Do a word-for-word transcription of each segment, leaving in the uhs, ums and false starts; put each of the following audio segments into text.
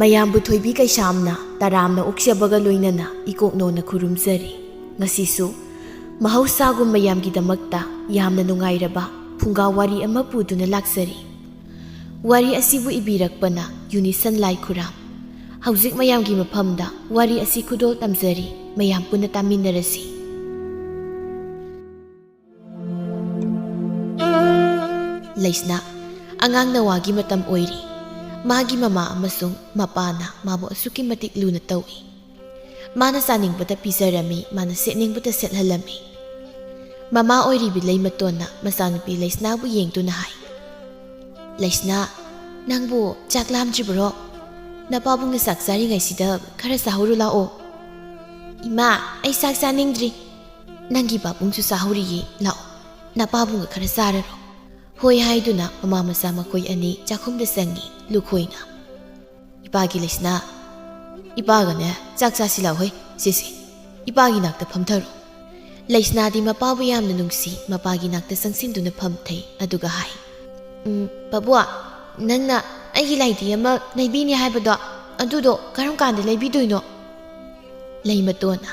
ꯃꯌꯥꯝꯕꯨ ꯊꯣꯏꯕꯤ ꯀꯩꯁꯥꯝꯅ ꯇꯔꯥꯝꯅ ꯑꯣꯛꯆꯕꯒ ꯂꯣꯏꯅꯅ ꯏꯀꯣꯛꯅꯣꯅ ꯈꯨꯔꯨꯝꯖꯔꯤ꯫ ꯉꯁꯤꯁꯨ ꯃꯍꯧꯁꯥꯒꯨꯝ ꯃꯌꯥꯝꯒꯤꯗꯃꯛꯇ ꯌꯥꯝꯅ ꯅꯨꯡꯉꯥꯏꯔꯕ ꯐꯨꯡꯒꯥ ꯋꯥꯔꯤ ꯑꯃ ꯄꯨꯗꯨꯅ ꯂꯥꯛꯆꯔꯤ꯫ ꯋꯥꯔꯤ ꯑꯁꯤꯕꯨ ꯏꯕꯤꯔꯛꯄꯅ ꯌꯨꯅꯤꯁꯟ ꯂꯥꯏꯈꯨꯔꯥꯝ꯫ ꯍꯧꯖꯤꯛ ꯃꯌꯥꯝꯒꯤ ꯃꯐꯝꯗ ꯋꯥꯔꯤ ꯑꯁꯤ ꯈꯨꯗꯣꯜ ꯇꯝꯖꯔꯤ, ꯃꯌꯥꯝ ꯄꯨꯟꯅ ꯇꯥꯃꯤꯟꯅꯔꯁꯤ꯫ ꯂꯩꯁꯅꯥ, ꯑꯉꯥꯡ ꯅꯋꯥꯒꯤ ꯃꯇꯝ ꯑꯣꯏꯔꯤ꯫ ꯃꯥꯒꯤ ꯃꯃꯥ ꯑꯃꯁꯨꯡ ꯃꯄꯥꯅ ꯃꯥꯕꯨ ꯑꯁꯨꯛꯀꯤ ꯃꯇꯤꯛ ꯂꯨꯅ ꯇꯧꯏ꯫ ꯃꯥꯅ ꯆꯥꯅꯤꯡꯕꯇ ꯄꯤꯖꯔꯝꯃꯤ, ꯃꯥꯅ ꯁꯦꯠꯅꯤꯡꯕꯇ ꯁꯦꯠꯍꯜꯂꯝꯃꯤ꯫ ꯃꯃꯥ ꯑꯣꯏꯔꯤꯕꯤ ꯂꯩꯃꯇꯣꯟꯅ ꯃꯆꯥꯅꯨꯄꯤ ꯂꯩꯁꯅꯥꯕꯨ ꯌꯦꯡꯗꯨꯅ ꯍꯥꯏ, "ꯂꯩꯁꯅꯥ, ꯅꯪꯕꯨ ꯆꯥꯛ ꯂꯥꯝꯗ꯭ꯔꯤꯕ꯭ꯔꯣ? ꯅꯄꯥꯕꯨꯡꯅ ꯆꯥꯛ ꯆꯥꯔꯤꯉꯩꯁꯤꯗ ꯈꯔ ꯆꯥꯍꯧꯔꯨ ꯂꯥꯛꯑꯣ꯫" "ꯏꯃꯥ, ꯑꯩ ꯆꯥꯛ ꯆꯥꯅꯤꯡꯗ꯭ꯔꯤ꯫" "ꯅꯪꯒꯤ ꯄꯥꯕꯨꯡꯁꯨ ꯆꯥꯍꯧꯔꯤꯌꯦ, ꯂꯥꯛꯑꯣ, ꯅꯄꯥꯕꯨꯡꯒ ꯈꯔ ꯆꯥꯔꯔꯣ꯫" ꯍꯣꯏ ꯍꯥꯏꯗꯨꯅ ꯃꯃꯥ ꯃꯆꯥ ꯃꯈꯣꯏ ꯑꯅꯤ ꯆꯥꯛꯈꯨꯝꯗ ꯆꯪꯉꯤ꯫ ꯂꯨꯈꯣꯏꯅ, "ꯏꯄꯥꯒꯤ ꯂꯩꯁꯅꯥ, ꯏꯄꯥꯒꯅꯦ ꯆꯥꯛ ꯆꯥꯁꯤ ꯂꯥꯎꯍꯩ, ꯁꯤꯁꯦ, ꯏꯄꯥꯒꯤ ꯅꯥꯛꯇ ꯐꯝꯊꯔꯣ꯫" ꯂꯩꯁꯅꯥꯗꯤ ꯃꯄꯥꯕꯨ ꯌꯥꯝꯅ ꯅꯨꯡꯁꯤ, ꯃꯄꯥꯒꯤ ꯅꯥꯛꯇ ꯆꯪꯁꯤꯟꯗꯨꯅ ꯐꯝꯊꯩ, ꯑꯗꯨꯒ ꯍꯥꯏ, "ꯎꯝ, ꯄꯥꯕꯨꯡ, ꯅꯪꯅ ꯑꯩꯒꯤ ꯂꯥꯏꯗꯤ ꯑꯃ ꯂꯩꯕꯤꯅꯤ ꯍꯥꯏꯕꯗꯣ, ꯑꯗꯨꯗꯣ ꯀꯔꯝ ꯀꯥꯟꯗ ꯂꯩꯕꯤꯗꯣꯏꯅꯣ?" ꯂꯩꯃꯇꯣꯟꯅ,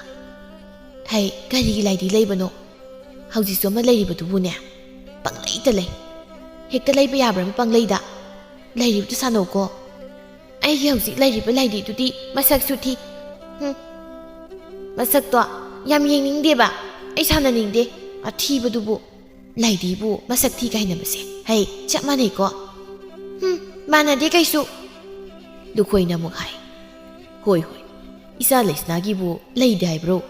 "ꯍꯩ, ꯀꯔꯤꯒꯤ ꯂꯥꯏꯗꯤ ꯂꯩꯕꯅꯣ? ꯍꯧꯖꯤꯛꯁꯨ ꯑꯃ ꯂꯩꯔꯤꯕꯗꯨꯕꯨꯅꯦ, ꯄꯪꯂꯩꯗ ꯂꯩ꯫ ꯍꯦꯛꯇ ꯂꯩꯕ ꯌꯥꯕ꯭ꯔꯕ ꯄꯪꯂꯩꯗ? ꯂꯩꯔꯤꯕꯗꯨ ꯁꯥꯟꯅꯧꯀꯣ꯫ ꯑꯩꯒꯤ ꯍꯧꯖꯤꯛ ꯂꯩꯔꯤꯕ ꯂꯥꯏꯗꯤꯗꯨꯗꯤ ꯃꯁꯛꯁꯨ ꯊꯤ꯫ ꯍꯨꯝ, ꯃꯁꯛꯇꯣ ꯌꯥꯝ ꯌꯦꯡꯅꯤꯡꯗꯦꯕ꯫ ꯑꯩ ꯁꯥꯟꯅꯅꯤꯡꯗꯦ꯫ ꯑꯊꯤꯕꯗꯨꯕꯨ ꯂꯥꯏꯗꯤꯕꯨ ꯃꯁꯛ ꯊꯤ ꯀꯥꯏꯅꯕꯁꯦ, ꯍꯩ, ꯆꯞ ꯃꯥꯟꯅꯩꯀꯣ꯫" "ꯍꯨꯝ, ꯃꯥꯟꯅꯗꯦ ꯀꯩꯁꯨ꯫" ꯂꯨꯈꯣꯏꯅ ꯑꯃꯨꯛ ꯍꯥꯏ, "ꯍꯣꯏ, ꯍꯣꯏ, ꯏꯆꯥ ꯂꯩꯁꯅꯥꯒꯤꯕꯨ ꯂꯩꯗꯦ ꯍꯥꯏꯕ꯭ꯔꯣ?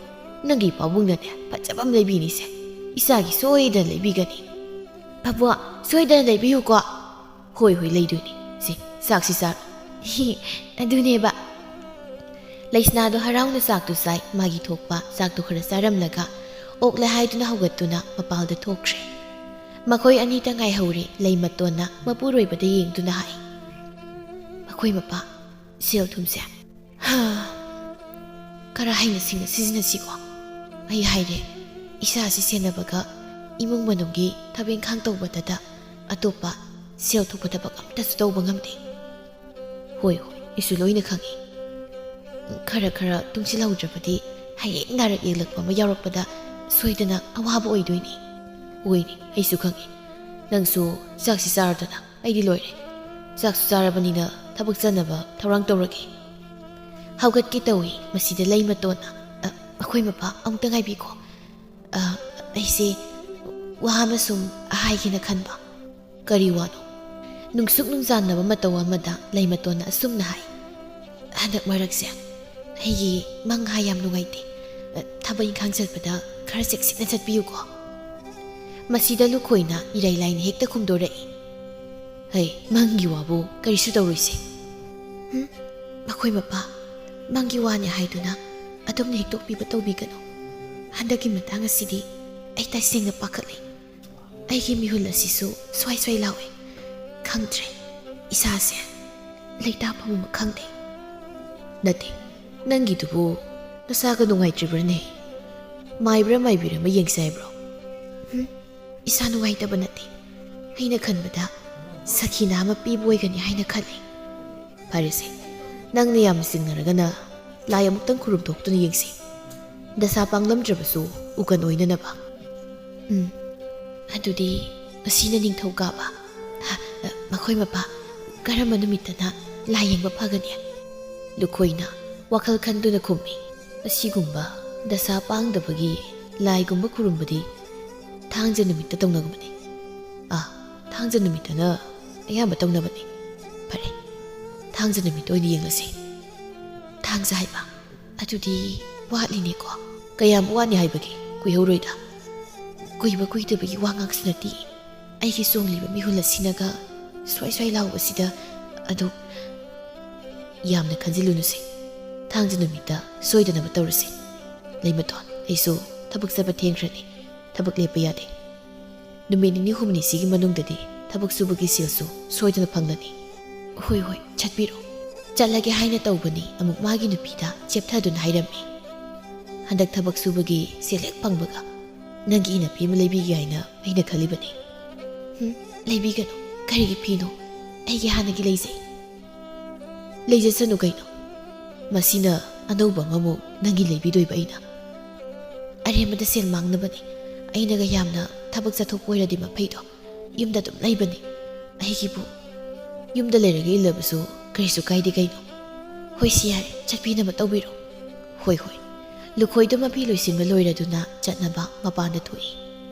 ꯅꯪꯒꯤ ꯄꯥꯕꯨꯡꯅꯅꯦ ꯐꯖꯕ ꯑꯃ ꯂꯩꯕꯤꯅꯤꯁꯦ꯫ ꯏꯆꯥꯒꯤ ꯁꯣꯏꯗꯅ ꯂꯩꯕꯤꯒꯅꯤ꯫" "ꯄꯥꯕꯨꯡ, ꯁꯣꯏꯗꯅ ꯂꯩꯕꯤꯌꯨꯀꯣ꯫" "ꯍꯣꯏ, ꯍꯣꯏ, ꯂꯩꯗꯣꯏꯅꯤ꯫ ꯁꯤ, ꯆꯥꯛꯁꯤ ꯆꯥꯔꯣ꯫" "ꯑꯗꯨꯅꯦꯕ꯫" ꯂꯩꯁꯅꯥꯗꯣ ꯍꯔꯥꯎꯅ ꯆꯥꯛꯇꯨ ꯆꯥꯏ꯫ ꯃꯥꯒꯤ ꯊꯣꯛꯄ ꯆꯥꯛꯇꯨ ꯈꯔ ꯆꯥꯔꯝꯂꯒ ꯑꯣꯛꯂꯦ ꯍꯥꯏꯗꯨꯅ ꯍꯧꯒꯠꯇꯨꯅ ꯃꯄꯥꯜꯗ ꯊꯣꯛꯈ꯭ꯔꯦ꯫ ꯃꯈꯣꯏ ꯑꯅꯤꯇ ꯉꯥꯏꯍꯧꯔꯦ꯫ ꯂꯩꯃꯇꯣꯟꯅ ꯃꯄꯨꯔꯣꯏꯕꯗ ꯌꯦꯡꯗꯨꯅ ꯍꯥꯏ, "ꯃꯈꯣꯏ ꯃꯄꯥ, ꯁꯦꯜ ꯊꯨꯝꯁꯦ, ꯍꯥ, ꯈꯔ ꯍꯩꯅ ꯁꯤꯡꯅ ꯁꯤꯖꯤꯟꯅꯁꯤꯀꯣ꯫ ꯑꯩ ꯍꯥꯏꯔꯦ, ꯏꯁꯥꯁꯤ ꯁꯦꯟꯅꯕꯒ ꯏꯃꯨꯡ ꯃꯅꯨꯡꯒꯤ ꯊꯕꯛ ꯏꯪꯈꯥꯡ ꯇꯧꯕꯗꯗ ꯑꯇꯣꯞꯄ ꯁꯦꯜ ꯊꯣꯛꯄ ꯊꯕꯛ ꯑꯝꯇꯁꯨ ꯇꯧꯕ ꯉꯝꯗꯦ꯫" "ꯍꯣꯏ, ꯍꯣꯏ, ꯑꯩꯁꯨ ꯂꯣꯏꯅ ꯈꯪꯏ꯫ ꯈꯔ ꯈꯔ ꯇꯨꯡꯁꯤꯜꯍꯧꯗ꯭ꯔꯕꯗꯤ ꯍꯌꯦꯡ ꯅꯥꯔꯛ ꯌꯦꯛꯂꯛꯄ ꯑꯃ ꯌꯥꯎꯔꯛꯄꯗ ꯁꯣꯏꯗꯅ ꯑꯋꯥꯕ ꯑꯣꯏꯗꯣꯏꯅꯤ꯫ ꯑꯣꯏꯅꯤ, ꯑꯩꯁꯨ ꯈꯪꯏ꯫ ꯅꯪꯁꯨ ꯆꯥꯛꯁꯤ ꯆꯥꯔꯗꯅ, ꯑꯩꯗꯤ ꯂꯣꯏꯔꯦ꯫ ꯆꯥꯛꯁꯨ ꯆꯥꯔꯕꯅꯤꯅ ꯊꯕꯛ ꯆꯠꯅꯕ ꯊꯧꯔꯥꯡ ꯇꯧꯔꯒꯦ꯫ ꯍꯧꯒꯠꯀꯦ ꯇꯧꯏ, ꯃꯁꯤꯗ ꯂꯩꯃꯇꯣꯟꯅ, "ꯑ, ꯃꯈꯣꯏ ꯃꯄꯥ ꯑꯃꯨꯛꯇ ꯉꯥꯏꯕꯤꯈꯣ꯫ ꯑ, ꯑꯩꯁꯦ ꯋꯥ ꯑꯃ ꯁꯨꯝ ꯍꯥꯏꯒꯦꯅ ꯈꯟꯕ꯫" "ꯀꯔꯤ ꯋꯥꯅꯣ?" ꯅꯨꯡꯁꯨꯛ ꯅꯨꯡꯖꯥꯟꯅꯕ ꯃꯇꯧ ꯑꯃꯗ ꯂꯩꯃꯇꯣꯟꯅ ꯑꯁꯨꯝꯅ ꯍꯥꯏ, "ꯍꯟꯗꯛ ꯃꯔꯛꯁꯦ ꯑꯩꯒꯤ ꯃꯪ ꯍꯥꯏ ꯌꯥꯝ ꯅꯨꯡꯉꯥꯏꯇꯦ꯫ ꯑ, ꯊꯕꯛ ꯏꯪꯈꯥꯡ ꯆꯠꯄꯗ ꯈꯔ ꯆꯦꯛꯁꯤꯟꯅ ꯆꯠꯄꯤꯌꯨꯀꯣ꯫" ꯃꯁꯤꯗ ꯂꯨꯈꯣꯏꯅ ꯏꯔꯥꯏ ꯂꯥꯏꯅ ꯍꯦꯛꯇ ꯈꯨꯝꯗꯣꯔꯛꯏ, "ꯍꯩ, ꯃꯪꯒꯤ ꯋꯥꯕꯨ ꯀꯔꯤꯁꯨ ꯇꯧꯔꯣꯏꯁꯦ꯫" "ꯍꯨꯝ, ꯃꯈꯣꯏ ꯃꯄꯥ, ꯃꯪꯒꯤ ꯋꯥꯅꯤ ꯍꯥꯏꯗꯨꯅ ꯑꯗꯨꯝꯅ ꯍꯦꯛꯇꯣꯛꯄꯤꯕ ꯇꯧꯕꯤꯒꯅꯨ꯫ ꯍꯟꯗꯛꯀꯤ ꯃꯇꯥꯡ ꯑꯁꯤꯗꯤ ꯑꯩ ꯇꯁꯦꯡꯅ ꯄꯥꯈꯠꯂꯦ꯫ ꯑꯩꯒꯤ ꯃꯤꯍꯨꯜ ꯑꯁꯤꯁꯨ ꯁ꯭ꯋꯥꯏ ꯁ꯭ꯋꯥꯏ ꯂꯥꯎꯏ꯫ ꯈꯪꯗ꯭ꯔꯦ, ꯏꯁꯥꯁꯦ ꯂꯩꯇꯥꯐꯝ ꯑꯃ ꯈꯪꯗꯦ꯫" "ꯅꯠꯇꯦ, ꯅꯪꯒꯤꯗꯨꯕꯨ ꯅꯁꯥꯒ ꯅꯨꯡꯉꯥꯏꯇ꯭ꯔꯤꯕ꯭ꯔꯅꯦ? ꯃꯥꯏꯕ꯭ꯔꯥ ꯃꯥꯏꯕꯤꯔ ꯑꯃ ꯌꯦꯡꯁꯦ ꯍꯥꯏꯕ꯭ꯔꯣ?" "ꯍꯨꯝ, ꯏꯁꯥ ꯅꯨꯡꯉꯥꯏꯇꯕ ꯅꯠꯇꯦ꯫ ꯑꯩꯅ ꯈꯟꯕꯗ ꯁꯈꯤꯅꯥ ꯑꯃ ꯄꯤꯕ ꯑꯣꯏꯒꯅꯤ ꯍꯥꯏꯅ ꯈꯜꯂꯤ꯫" "ꯐꯔꯦꯁꯦ, ꯅꯪꯅ ꯌꯥꯝꯅ ꯆꯤꯡꯅꯔꯒꯅ ꯂꯥꯏ ꯑꯃꯨꯛꯇꯪ ꯈꯨꯔꯨꯝ ꯊꯣꯛꯇꯨꯅ ꯌꯦꯡꯁꯤ꯫ ꯗꯁꯥ ꯄꯥꯡꯂꯝꯗ꯭ꯔꯕꯁꯨ ꯎꯀꯟ ꯑꯣꯏꯅꯅꯕ꯫" "ꯎꯝ, ꯑꯗꯨꯗꯤ ꯉꯁꯤꯅ ꯅꯤꯡꯊꯧꯀꯥꯕ꯫ ꯍ, ꯃꯈꯣꯏ ꯃꯄꯥ, ꯀꯔꯝꯕ ꯅꯨꯃꯤꯠꯇꯅ ꯂꯥꯏ ꯌꯦꯡꯕ ꯐꯒꯅꯤ?" ꯂꯨꯈꯣꯏꯅ ꯋꯥꯈꯜ ꯈꯟꯗꯨꯅ ꯈꯨꯝꯃꯤ, "ꯑꯁꯤꯒꯨꯝꯕ ꯗꯁꯥ ꯄꯥꯡꯗꯕꯒꯤ ꯂꯥꯏꯒꯨꯝꯕ ꯈꯨꯔꯨꯝꯕꯗꯤ ꯊꯥꯡꯖ ꯅꯨꯃꯤꯠꯇ ꯇꯧꯅꯕꯅꯤ꯫" "ꯑꯥ, ꯊꯥꯡꯖ ꯅꯨꯃꯤꯠꯇꯅ ꯑꯌꯥꯝꯕ ꯇꯧꯅꯕꯅꯤ꯫ ꯐꯔꯦ, ꯊꯥꯡꯖ ꯅꯨꯃꯤꯠꯇ ꯑꯣꯏꯅ ꯌꯦꯡꯂꯁꯤ꯫" "ꯊꯥꯡꯖ ꯍꯥꯏꯕ? ꯑꯗꯨꯗꯤ ꯋꯥꯠꯂꯤꯅꯦꯀꯣ?" "ꯀꯌꯥꯝ ꯋꯥꯠꯅꯤ ꯍꯥꯏꯕꯒꯦ? ꯀꯨꯏꯍꯧꯔꯣꯏꯗ꯫" "ꯀꯨꯏꯕ ꯀꯨꯏꯗꯕꯒꯤ ꯋꯥ ꯉꯥꯛꯁꯨ ꯅꯠꯇꯦ꯫ ꯑꯩꯒꯤ ꯆꯣꯡꯂꯤꯕ ꯃꯤꯍꯨꯜ ꯑꯁꯤꯅꯒ ꯁ꯭ꯋꯥꯏ ꯁ꯭ꯋꯥꯏ ꯂꯥꯎꯕꯁꯤꯗ꯫ ꯑꯗꯨ ꯌꯥꯝꯅ ꯈꯟꯖꯤꯜꯂꯨꯅꯨꯁꯦ꯫ ꯊꯥꯡꯖ ꯅꯨꯃꯤꯠꯇ ꯁꯣꯏꯗꯅꯕ ꯇꯧꯔꯁꯤ꯫ ꯂꯩꯃꯇꯣꯟ, ꯑꯩꯁꯨ ꯊꯕꯛ ꯆꯠꯄ ꯊꯦꯡꯈ꯭ꯔꯅꯤ꯫ ꯊꯕꯛ ꯂꯦꯞꯄ ꯌꯥꯗꯦ꯫ ꯅꯨꯃꯤꯠ ꯅꯤꯅꯤ ꯍꯨꯝꯅꯤꯁꯤꯒꯤ ꯃꯅꯨꯡꯗꯗꯤ ꯊꯕꯛ ꯁꯨꯕꯒꯤ ꯁꯦꯜꯁꯨ ꯁꯣꯏꯗꯅ ꯐꯪꯂꯅꯤ꯫" "ꯍꯣꯏ, ꯍꯣꯏ, ꯆꯠꯄꯤꯔꯣ꯫ ꯆꯠꯂꯒꯦ ꯍꯥꯏꯅ ꯇꯧꯕꯅꯤ, ꯑꯃꯨꯛ ꯃꯥꯒꯤ ꯅꯨꯄꯤꯗ ꯆꯦꯞꯊꯗꯨꯅ ꯍꯥꯏꯔꯝꯃꯤ꯫ ꯍꯟꯗꯛ ꯊꯕꯛ ꯁꯨꯕꯒꯤ ꯁꯦꯜ ꯍꯦꯛ ꯐꯪꯕꯒ ꯅꯪꯒꯤ ꯏꯅꯐꯤ ꯑꯃ ꯂꯩꯕꯤꯒꯦ ꯍꯥꯏꯅ ꯑꯩꯅ ꯈꯜꯂꯤꯕꯅꯤ꯫" "ꯍꯨꯝ, ꯂꯩꯕꯤꯒꯅꯨ꯫ ꯀꯔꯤꯒꯤ ꯐꯤꯅꯣ? ꯑꯩꯒꯤ ꯍꯥꯟꯅꯒꯤ ꯂꯩꯖꯩ꯫" "ꯂꯩꯖꯁꯅꯨ ꯀꯩꯅꯣ, ꯃꯁꯤꯅ ꯑꯅꯧꯕ ꯑꯃꯃꯨꯛ ꯅꯪꯒꯤ ꯂꯩꯕꯤꯗꯣꯏꯕ ꯑꯩꯅ꯫ ꯑꯔꯦꯝꯕꯗ ꯁꯦꯜ ꯃꯥꯡꯅꯕꯅꯤ꯫ ꯑꯩꯅꯒ ꯌꯥꯝꯅ ꯊꯕꯛ ꯆꯠꯊꯣꯛꯄ ꯑꯣꯏꯔꯗꯤ ꯃꯐꯩꯗꯣ, ꯌꯨꯝꯗ ꯑꯗꯨꯝ ꯂꯩꯕꯅꯤ꯫ ꯑꯩꯒꯤꯕꯨ ꯌꯨꯝꯗ ꯂꯩꯔꯒ ꯏꯜꯂꯕꯁꯨ ꯀꯔꯤꯁꯨ ꯀꯥꯏꯗꯦ ꯀꯩꯅꯣ꯫ ꯍꯣꯏ, ꯁꯤ ꯌꯥꯔꯦ, ꯆꯠꯄꯤꯅꯕ ꯇꯧꯕꯤꯔꯣ꯫ ꯍꯣꯏ, ꯍꯣꯏ꯫" ꯂꯨꯈꯣꯏꯗꯣ ꯃꯐꯤ ꯂꯣꯏꯁꯤꯟꯕ ꯂꯣꯏꯔꯗꯨꯅ ꯆꯠꯅꯕ ꯃꯄꯥꯟꯗ ꯊꯣꯛꯏ꯫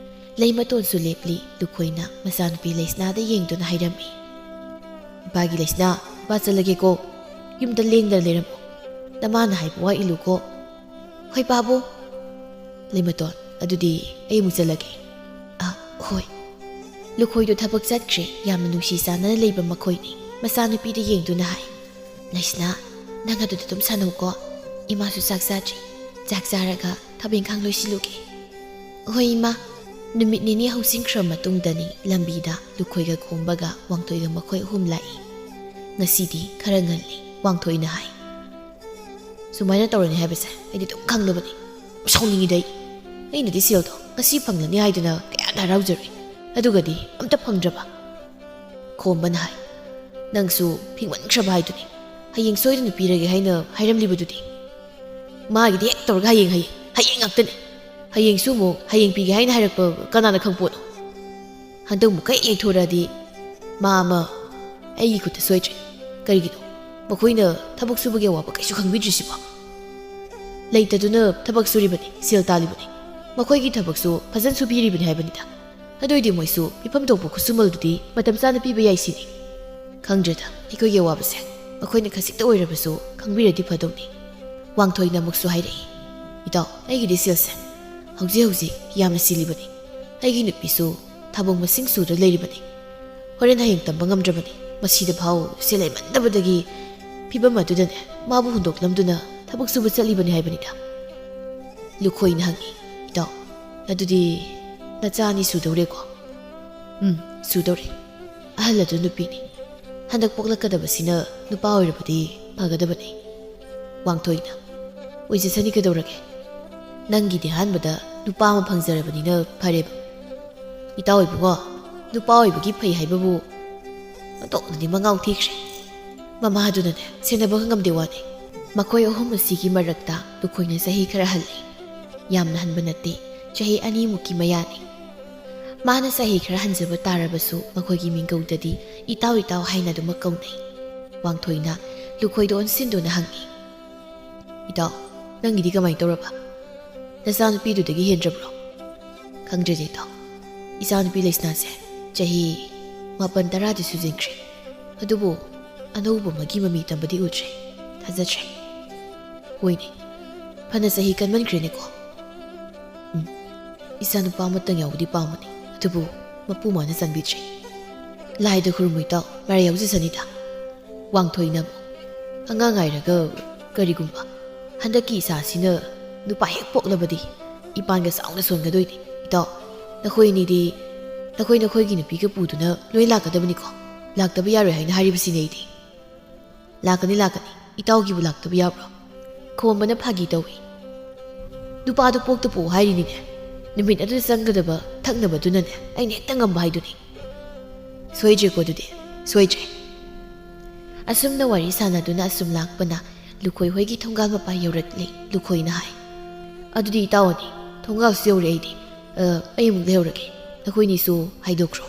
ꯂꯩꯃꯇꯣꯟꯁꯨ ꯂꯦꯞꯂꯤ꯫ ꯂꯨꯈꯣꯏꯅ ꯃꯆꯥꯅꯨꯄꯤ ꯂꯩꯁꯅꯥꯗ ꯌꯦꯡꯗꯨꯅ ꯍꯥꯏꯔꯝꯃꯤ, "ꯏꯄꯥꯒꯤ ꯂꯩꯁꯅꯥ, ꯏꯄꯥ ꯆꯠꯂꯒꯦꯀꯣ꯫ ꯌꯨꯝꯗ ꯂꯦꯡꯗꯅ ꯂꯩꯔꯝꯃꯣ꯫ ꯅꯃꯥꯅ ꯍꯥꯏꯕ ꯋꯥ ꯏꯜꯂꯨꯀꯣ꯫" "ꯍꯣꯏ, ꯄꯥꯕꯨ꯫" "ꯂꯩꯃꯇꯣꯟ, ꯑꯗꯨꯗꯤ ꯑꯩ ꯑꯃꯨꯛ ꯆꯠꯂꯒꯦ꯫" "ꯑ, ꯍꯣꯏ꯫" ꯂꯨꯈꯣꯏꯗꯣ ꯊꯕꯛ ꯆꯠꯈ꯭ꯔꯦ꯫ ꯌꯥꯝꯅ ꯅꯨꯡꯁꯤ ꯆꯥꯟꯅꯅ ꯂꯩꯕ ꯃꯈꯣꯏꯅꯤ꯫ ꯃꯆꯥꯅꯨꯄꯤꯗ ꯌꯦꯡꯗꯨꯅ ꯍꯥꯏ, "ꯂꯩꯁꯅꯥ, ꯅꯪ ꯑꯗꯨꯗ ꯑꯗꯨꯝ ꯁꯥꯟꯅꯧꯀꯣ꯫ ꯏꯃꯥꯁꯨ ꯆꯥꯛ ꯆꯥꯗ꯭ꯔꯤ꯫ ꯆꯥꯛ ꯆꯥꯔꯒ ꯊꯕꯛ ꯏꯪꯈꯥꯡ ꯂꯣꯏꯁꯤꯜꯂꯨꯒꯦ꯫" "ꯍꯣꯏ, ꯏꯃꯥ꯫" ꯅꯨꯃꯤꯠ ꯅꯤꯅꯤ ꯍꯧꯖꯤꯟꯈ꯭ꯔ ꯃꯇꯨꯡꯗꯅꯤ ꯂꯝꯕꯤꯗ ꯂꯨꯈꯣꯏꯒ ꯈꯣꯝꯕꯒ ꯋꯥꯡꯊꯣꯏꯒ ꯃꯈꯣꯏ ꯑꯍꯨꯝ ꯂꯥꯛꯏ꯫ "ꯉꯁꯤꯗꯤ ꯈꯔ ꯉꯜꯂꯤ꯫" ꯋꯥꯡꯊꯣꯏꯅ ꯍꯥꯏ, "ꯁꯨꯃꯥꯏꯅ ꯇꯧꯔꯅꯤ ꯍꯥꯏꯕꯁꯦ ꯑꯩꯗꯤ ꯑꯗꯨꯝ ꯈꯪꯂꯕꯅꯤ꯫ ꯁꯥꯎꯅꯤꯡꯉꯤꯗ ꯑꯩ꯫ ꯑꯩꯅꯗꯤ ꯁꯦꯜꯗꯣ ꯉꯁꯤ ꯐꯪꯂꯅꯤ ꯍꯥꯏꯗꯨꯅ ꯀꯌꯥꯗ ꯍꯔꯥꯎꯖꯔꯨꯏ꯫ ꯑꯗꯨꯒꯗꯤ ꯑꯝꯇ ꯐꯪꯗ꯭ꯔꯕ꯫" ꯈꯣꯝꯕꯅ ꯍꯥꯏ, "ꯅꯪꯁꯨ ꯐꯤꯡꯃꯟꯈ꯭ꯔꯕ ꯍꯥꯏꯗꯨꯅꯤ꯫ ꯍꯌꯦꯡ ꯁꯣꯏꯗꯅ ꯄꯤꯔꯒꯦ ꯍꯥꯏꯅ ꯍꯥꯏꯔꯝꯂꯤꯕꯗꯨꯗꯤ꯫ ꯃꯥꯒꯤꯗꯤ ꯍꯦꯛ ꯇꯧꯔꯒ ꯍꯌꯦꯡ, ꯍꯌꯦꯡ, ꯍꯌꯦꯡ ꯉꯥꯛꯇꯅꯤ꯫ ꯍꯌꯦꯡꯁꯨ ꯑꯃꯨꯛ ꯍꯌꯦꯡ ꯄꯤꯒꯦ ꯍꯥꯏꯅ ꯍꯥꯏꯔꯛꯄ ꯀꯅꯥꯅ ꯈꯪꯄꯣꯠꯅꯣ? ꯍꯟꯗꯛ ꯑꯃꯨꯛ ꯍꯦꯛ ꯌꯩꯊꯣꯔꯛꯑꯗꯤ ꯃꯥ ꯑꯃ ꯑꯩꯒꯤ ꯈꯨꯠꯇ ꯁꯣꯏꯗ꯭ꯔꯦ꯫ ꯀꯔꯤꯒꯤꯅꯣ? ꯃꯈꯣꯏꯅ ꯊꯕꯛ ꯁꯨꯕꯒꯤ ꯑꯋꯥꯕ ꯀꯩꯁꯨ ꯈꯪꯕꯤꯗ꯭ꯔꯤꯁꯤꯕꯣ?" "ꯂꯩꯇꯗꯨꯅ ꯊꯕꯛ ꯁꯨꯔꯤꯕꯅꯤ, ꯁꯦꯜ ꯇꯥꯜꯂꯤꯕꯅꯤ꯫ ꯃꯈꯣꯏꯒꯤ ꯊꯕꯛꯁꯨ ꯐꯖꯅ ꯁꯨꯕꯤꯔꯤꯕꯅꯤ ꯍꯥꯏꯕꯅꯤꯗ꯫ ꯑꯗꯨ ꯑꯣꯏꯗꯤ ꯃꯣꯏꯁꯨ ꯃꯤꯐꯝ ꯊꯣꯛꯄ ꯈꯨꯠꯁꯨꯃꯜꯗꯨꯗꯤ ꯃꯇꯝ ꯆꯥꯅ ꯄꯤꯕ ꯌꯥꯏ ꯁꯤꯅꯤ꯫ ꯈꯪꯗ꯭ꯔꯦꯗ, ꯑꯩꯈꯣꯏꯒꯤ ꯑꯋꯥꯕꯁꯦ ꯃꯈꯣꯏꯅ ꯈꯖꯤꯛꯇ ꯑꯣꯏꯔꯕꯁꯨ ꯈꯪꯕꯤꯔꯗꯤ ꯐꯗꯧꯅꯤ꯫" ꯋꯥꯡꯊꯣꯏꯅ ꯑꯃꯨꯛꯁꯨ ꯍꯥꯏꯔꯛꯏ, "ꯏꯇꯥꯎ, ꯑꯩꯒꯤꯗꯤ ꯁꯦꯜꯁꯦ ꯍꯧꯖꯤꯛ ꯍꯧꯖꯤꯛ ꯌꯥꯝꯅ ꯆꯤꯜꯂꯤꯕꯅꯤ꯫ ꯑꯩꯒꯤ ꯅꯨꯄꯤꯁꯨ ꯊꯥꯕꯣꯡ ꯃꯁꯤꯡ ꯁꯨꯗ ꯂꯩꯔꯤꯕꯅꯤ꯫ ꯍꯣꯔꯦꯟ ꯍꯌꯦꯡ ꯇꯝꯕ ꯉꯝꯗ꯭ꯔꯕꯅꯤ꯫ ꯃꯁꯤꯗ ꯐꯥꯎ ꯁꯦꯜ ꯂꯩꯃꯟꯗꯕꯗꯒꯤ ꯐꯤꯕꯝ ꯑꯗꯨꯗꯅꯦ ꯃꯥꯕꯨ ꯍꯨꯟꯗꯣꯛꯂꯝꯗꯨꯅ ꯊꯕꯛ ꯁꯨꯕ ꯆꯠꯂꯤꯕꯅꯤ ꯍꯥꯏꯕꯅꯤꯗ꯫" ꯂꯨꯈꯣꯏꯅ ꯍꯪꯉꯤ, "ꯏꯇꯥꯎ, ꯑꯗꯨꯗꯤ ꯅꯆꯥ ꯑꯅꯤ ꯁꯨꯗꯧꯔꯦꯀꯣ?" "ꯎꯝ, ꯁꯨꯗꯧꯔꯦ꯫ ꯑꯍꯜ ꯑꯗꯨ ꯅꯨꯄꯤꯅꯤ꯫ ꯍꯟꯗꯛ ꯄꯣꯛꯂꯛꯀꯗꯕꯁꯤꯅ ꯅꯨꯄꯥ ꯑꯣꯏꯔꯕꯗꯤ ꯐꯒꯗꯕꯅꯤ꯫" ꯋꯥꯡꯊꯣꯏꯅ, "ꯑꯣꯏꯖꯁꯅꯤ ꯀꯩꯗꯧꯔꯒꯦ? ꯅꯪꯒꯤꯗꯤ ꯑꯍꯥꯟꯕꯗ ꯅꯨꯄꯥ ꯑꯃ ꯐꯪꯖꯔꯕꯅꯤꯅ ꯐꯔꯦꯕ꯫ ꯏꯇꯥꯎ ꯏꯕꯨꯡꯉꯣ, ꯅꯨꯄꯥ ꯑꯣꯏꯕꯒꯤ ꯐꯩ ꯍꯥꯏꯕꯕꯨ ꯑꯣꯟꯊꯣꯛꯅꯗꯤ ꯃꯉꯥꯎ ꯊꯤꯈ꯭ꯔꯦ꯫ ꯃꯃꯥꯗꯨꯅꯅꯦ ꯁꯦꯟꯅꯕ ꯉꯝꯗꯦ ꯋꯥꯅꯤ꯫ ꯃꯈꯣꯏ ꯑꯍꯨꯝ ꯑꯁꯤꯒꯤ ꯃꯔꯛꯇ ꯂꯨꯈꯣꯏꯅ ꯆꯍꯤ ꯈꯔ ꯍꯜꯂꯤ꯫ ꯌꯥꯝꯅ ꯍꯟꯕ ꯅꯠꯇꯦ, ꯆꯍꯤ ꯑꯅꯤꯃꯨꯛꯀꯤ ꯃꯌꯥꯅꯤ꯫ ꯃꯥꯅ ꯆꯍꯤ ꯈꯔ ꯍꯟꯖꯕ ꯇꯥꯔꯕꯁꯨ ꯃꯈꯣꯏꯒꯤ ꯃꯤꯡꯒꯧꯗꯗꯤ ꯏꯇꯥꯎ ꯏꯇꯥꯎ ꯍꯥꯏꯅ ꯑꯗꯨꯃꯛ ꯀꯧꯅꯩ꯫ ꯋꯥꯡꯊꯣꯏꯅ ꯂꯨꯈꯣꯏꯗ ꯑꯣꯟꯁꯤꯟꯗꯨꯅ ꯍꯪꯉꯤ, "ꯏꯇꯥꯎ, ꯅꯪꯒꯤꯗꯤ ꯀꯃꯥꯏꯅ ꯇꯧꯔꯕ? ꯅꯆꯥꯅꯨꯄꯤꯗꯨꯗꯒꯤ ꯍꯦꯟꯗ꯭ꯔꯕ꯭ꯔꯣ?" "ꯈꯪꯗ꯭ꯔꯦꯗ ꯏꯇꯥꯎ, ꯏꯆꯥꯅꯨꯄꯤ ꯂꯩꯁꯅꯥꯁꯦ ꯆꯍꯤ ꯃꯥꯄꯟ ꯇꯔꯥꯗꯤ ꯁꯨꯖꯤꯟꯈ꯭ꯔꯦ꯫ ꯑꯗꯨꯕꯨ ꯑꯅꯧꯕ ꯑꯃꯒꯤ ꯃꯃꯤ ꯇꯝꯕꯗꯤ ꯎꯗ꯭ꯔꯦ꯫ ꯊꯥꯖꯗ꯭ꯔꯦ꯫ ꯍꯣꯏꯅꯦ, ꯐꯅ ꯆꯍꯤ ꯀꯟꯃꯟꯈ꯭ꯔꯦꯅꯦꯀꯣ꯫ ꯎꯝ, ꯏꯆꯥꯅꯨꯄꯥ ꯑꯃꯇꯪ ꯌꯥꯎꯕꯗꯤ ꯄꯥꯝꯕꯅꯤ, ꯑꯗꯨꯕꯨ ꯃꯄꯨ ꯃꯥꯅ ꯆꯥꯟꯕꯤꯗ꯭ꯔꯦ꯫ ꯂꯥꯏꯗ ꯈꯨꯔꯨꯝꯃꯨ ꯏꯇꯥꯎ, ꯃꯔꯥꯏ ꯌꯥꯎꯖꯁꯅꯤꯗ꯫" ꯋꯥꯡꯊꯣꯏꯅ ꯑꯃꯨꯛ, "ꯑꯉꯥꯡ ꯉꯥꯏꯔꯒ ꯀꯔꯤꯒꯨꯝꯕ? ꯍꯟꯗꯛꯀꯤ ꯏꯆꯥꯁꯤꯅ ꯅꯨꯄꯥ ꯍꯦꯛ ꯄꯣꯛꯂꯕꯗꯤ ꯏꯄꯥꯟꯒ ꯆꯥꯎꯅ ꯁꯣꯟꯒꯗꯣꯏꯅꯤ꯫ ꯏꯇꯥꯎ, ꯅꯈꯣꯏ ꯑꯅꯤꯗꯤ ꯅꯈꯣꯏ ꯅꯈꯣꯏꯒꯤ ꯅꯨꯄꯤꯒ ꯄꯨꯗꯨꯅ ꯂꯣꯏ ꯂꯥꯛꯀꯗꯕꯅꯤꯀꯣ꯫ ꯂꯥꯛꯇꯕ ꯌꯥꯔꯣꯏ ꯍꯥꯏꯅ ꯍꯥꯏꯔꯤꯕꯁꯤꯅꯤ ꯑꯩꯗꯤ꯫ ꯂꯥꯛꯀꯅꯤ, ꯂꯥꯛꯀꯅꯤ꯫ ꯏꯇꯥꯎꯒꯤꯕꯨ ꯂꯥꯛꯇꯕ ꯌꯥꯕ꯭ꯔꯣ?" ꯈꯣꯝꯕꯅ ꯐꯥꯒꯤ ꯇꯧꯏ꯫ "ꯅꯨꯄꯥꯗꯨ ꯄꯣꯛꯇ ꯄꯣꯛꯎ ꯍꯥꯏꯔꯤꯅꯤꯅꯦ꯫ ꯅꯨꯃꯤꯠ ꯑꯗꯨꯗ ꯆꯪꯒꯗꯕ ꯊꯛꯅꯕꯗꯨꯅꯅꯦ ꯑꯩꯅ ꯍꯦꯛꯇ ꯉꯝꯕ ꯍꯥꯏꯗꯨꯅꯤ꯫ ꯁꯣꯏꯗ꯭ꯔꯦꯀꯣ ꯑꯗꯨꯗꯤ, ꯁꯣꯏꯗ꯭ꯔꯦ꯫" ꯑꯁꯨꯝꯅ ꯋꯥꯔꯤ ꯁꯥꯟꯅꯗꯨꯅ ꯑꯁꯨꯝ ꯂꯥꯛꯄꯅ ꯂꯨꯈꯣꯏ ꯍꯣꯏꯒꯤ ꯊꯣꯡꯒꯥꯜ ꯃꯄꯥ ꯌꯧꯔꯛꯂꯦ꯫ ꯂꯨꯈꯣꯏꯅ ꯍꯥꯏ, "ꯑꯗꯨꯗꯤ ꯏꯇꯥꯎ ꯑꯅꯤ, ꯊꯣꯡꯒꯥꯜꯁꯨ ꯌꯧꯔꯦ ꯑꯩꯗꯤ꯫ ꯑ, ꯑꯩ ꯑꯃꯨꯛ ꯂꯩꯍꯧꯔꯒꯦ꯫ ꯅꯈꯣꯏꯅꯤꯁꯨ ꯍꯥꯏꯗꯣꯛꯈ꯭ꯔꯣ꯫"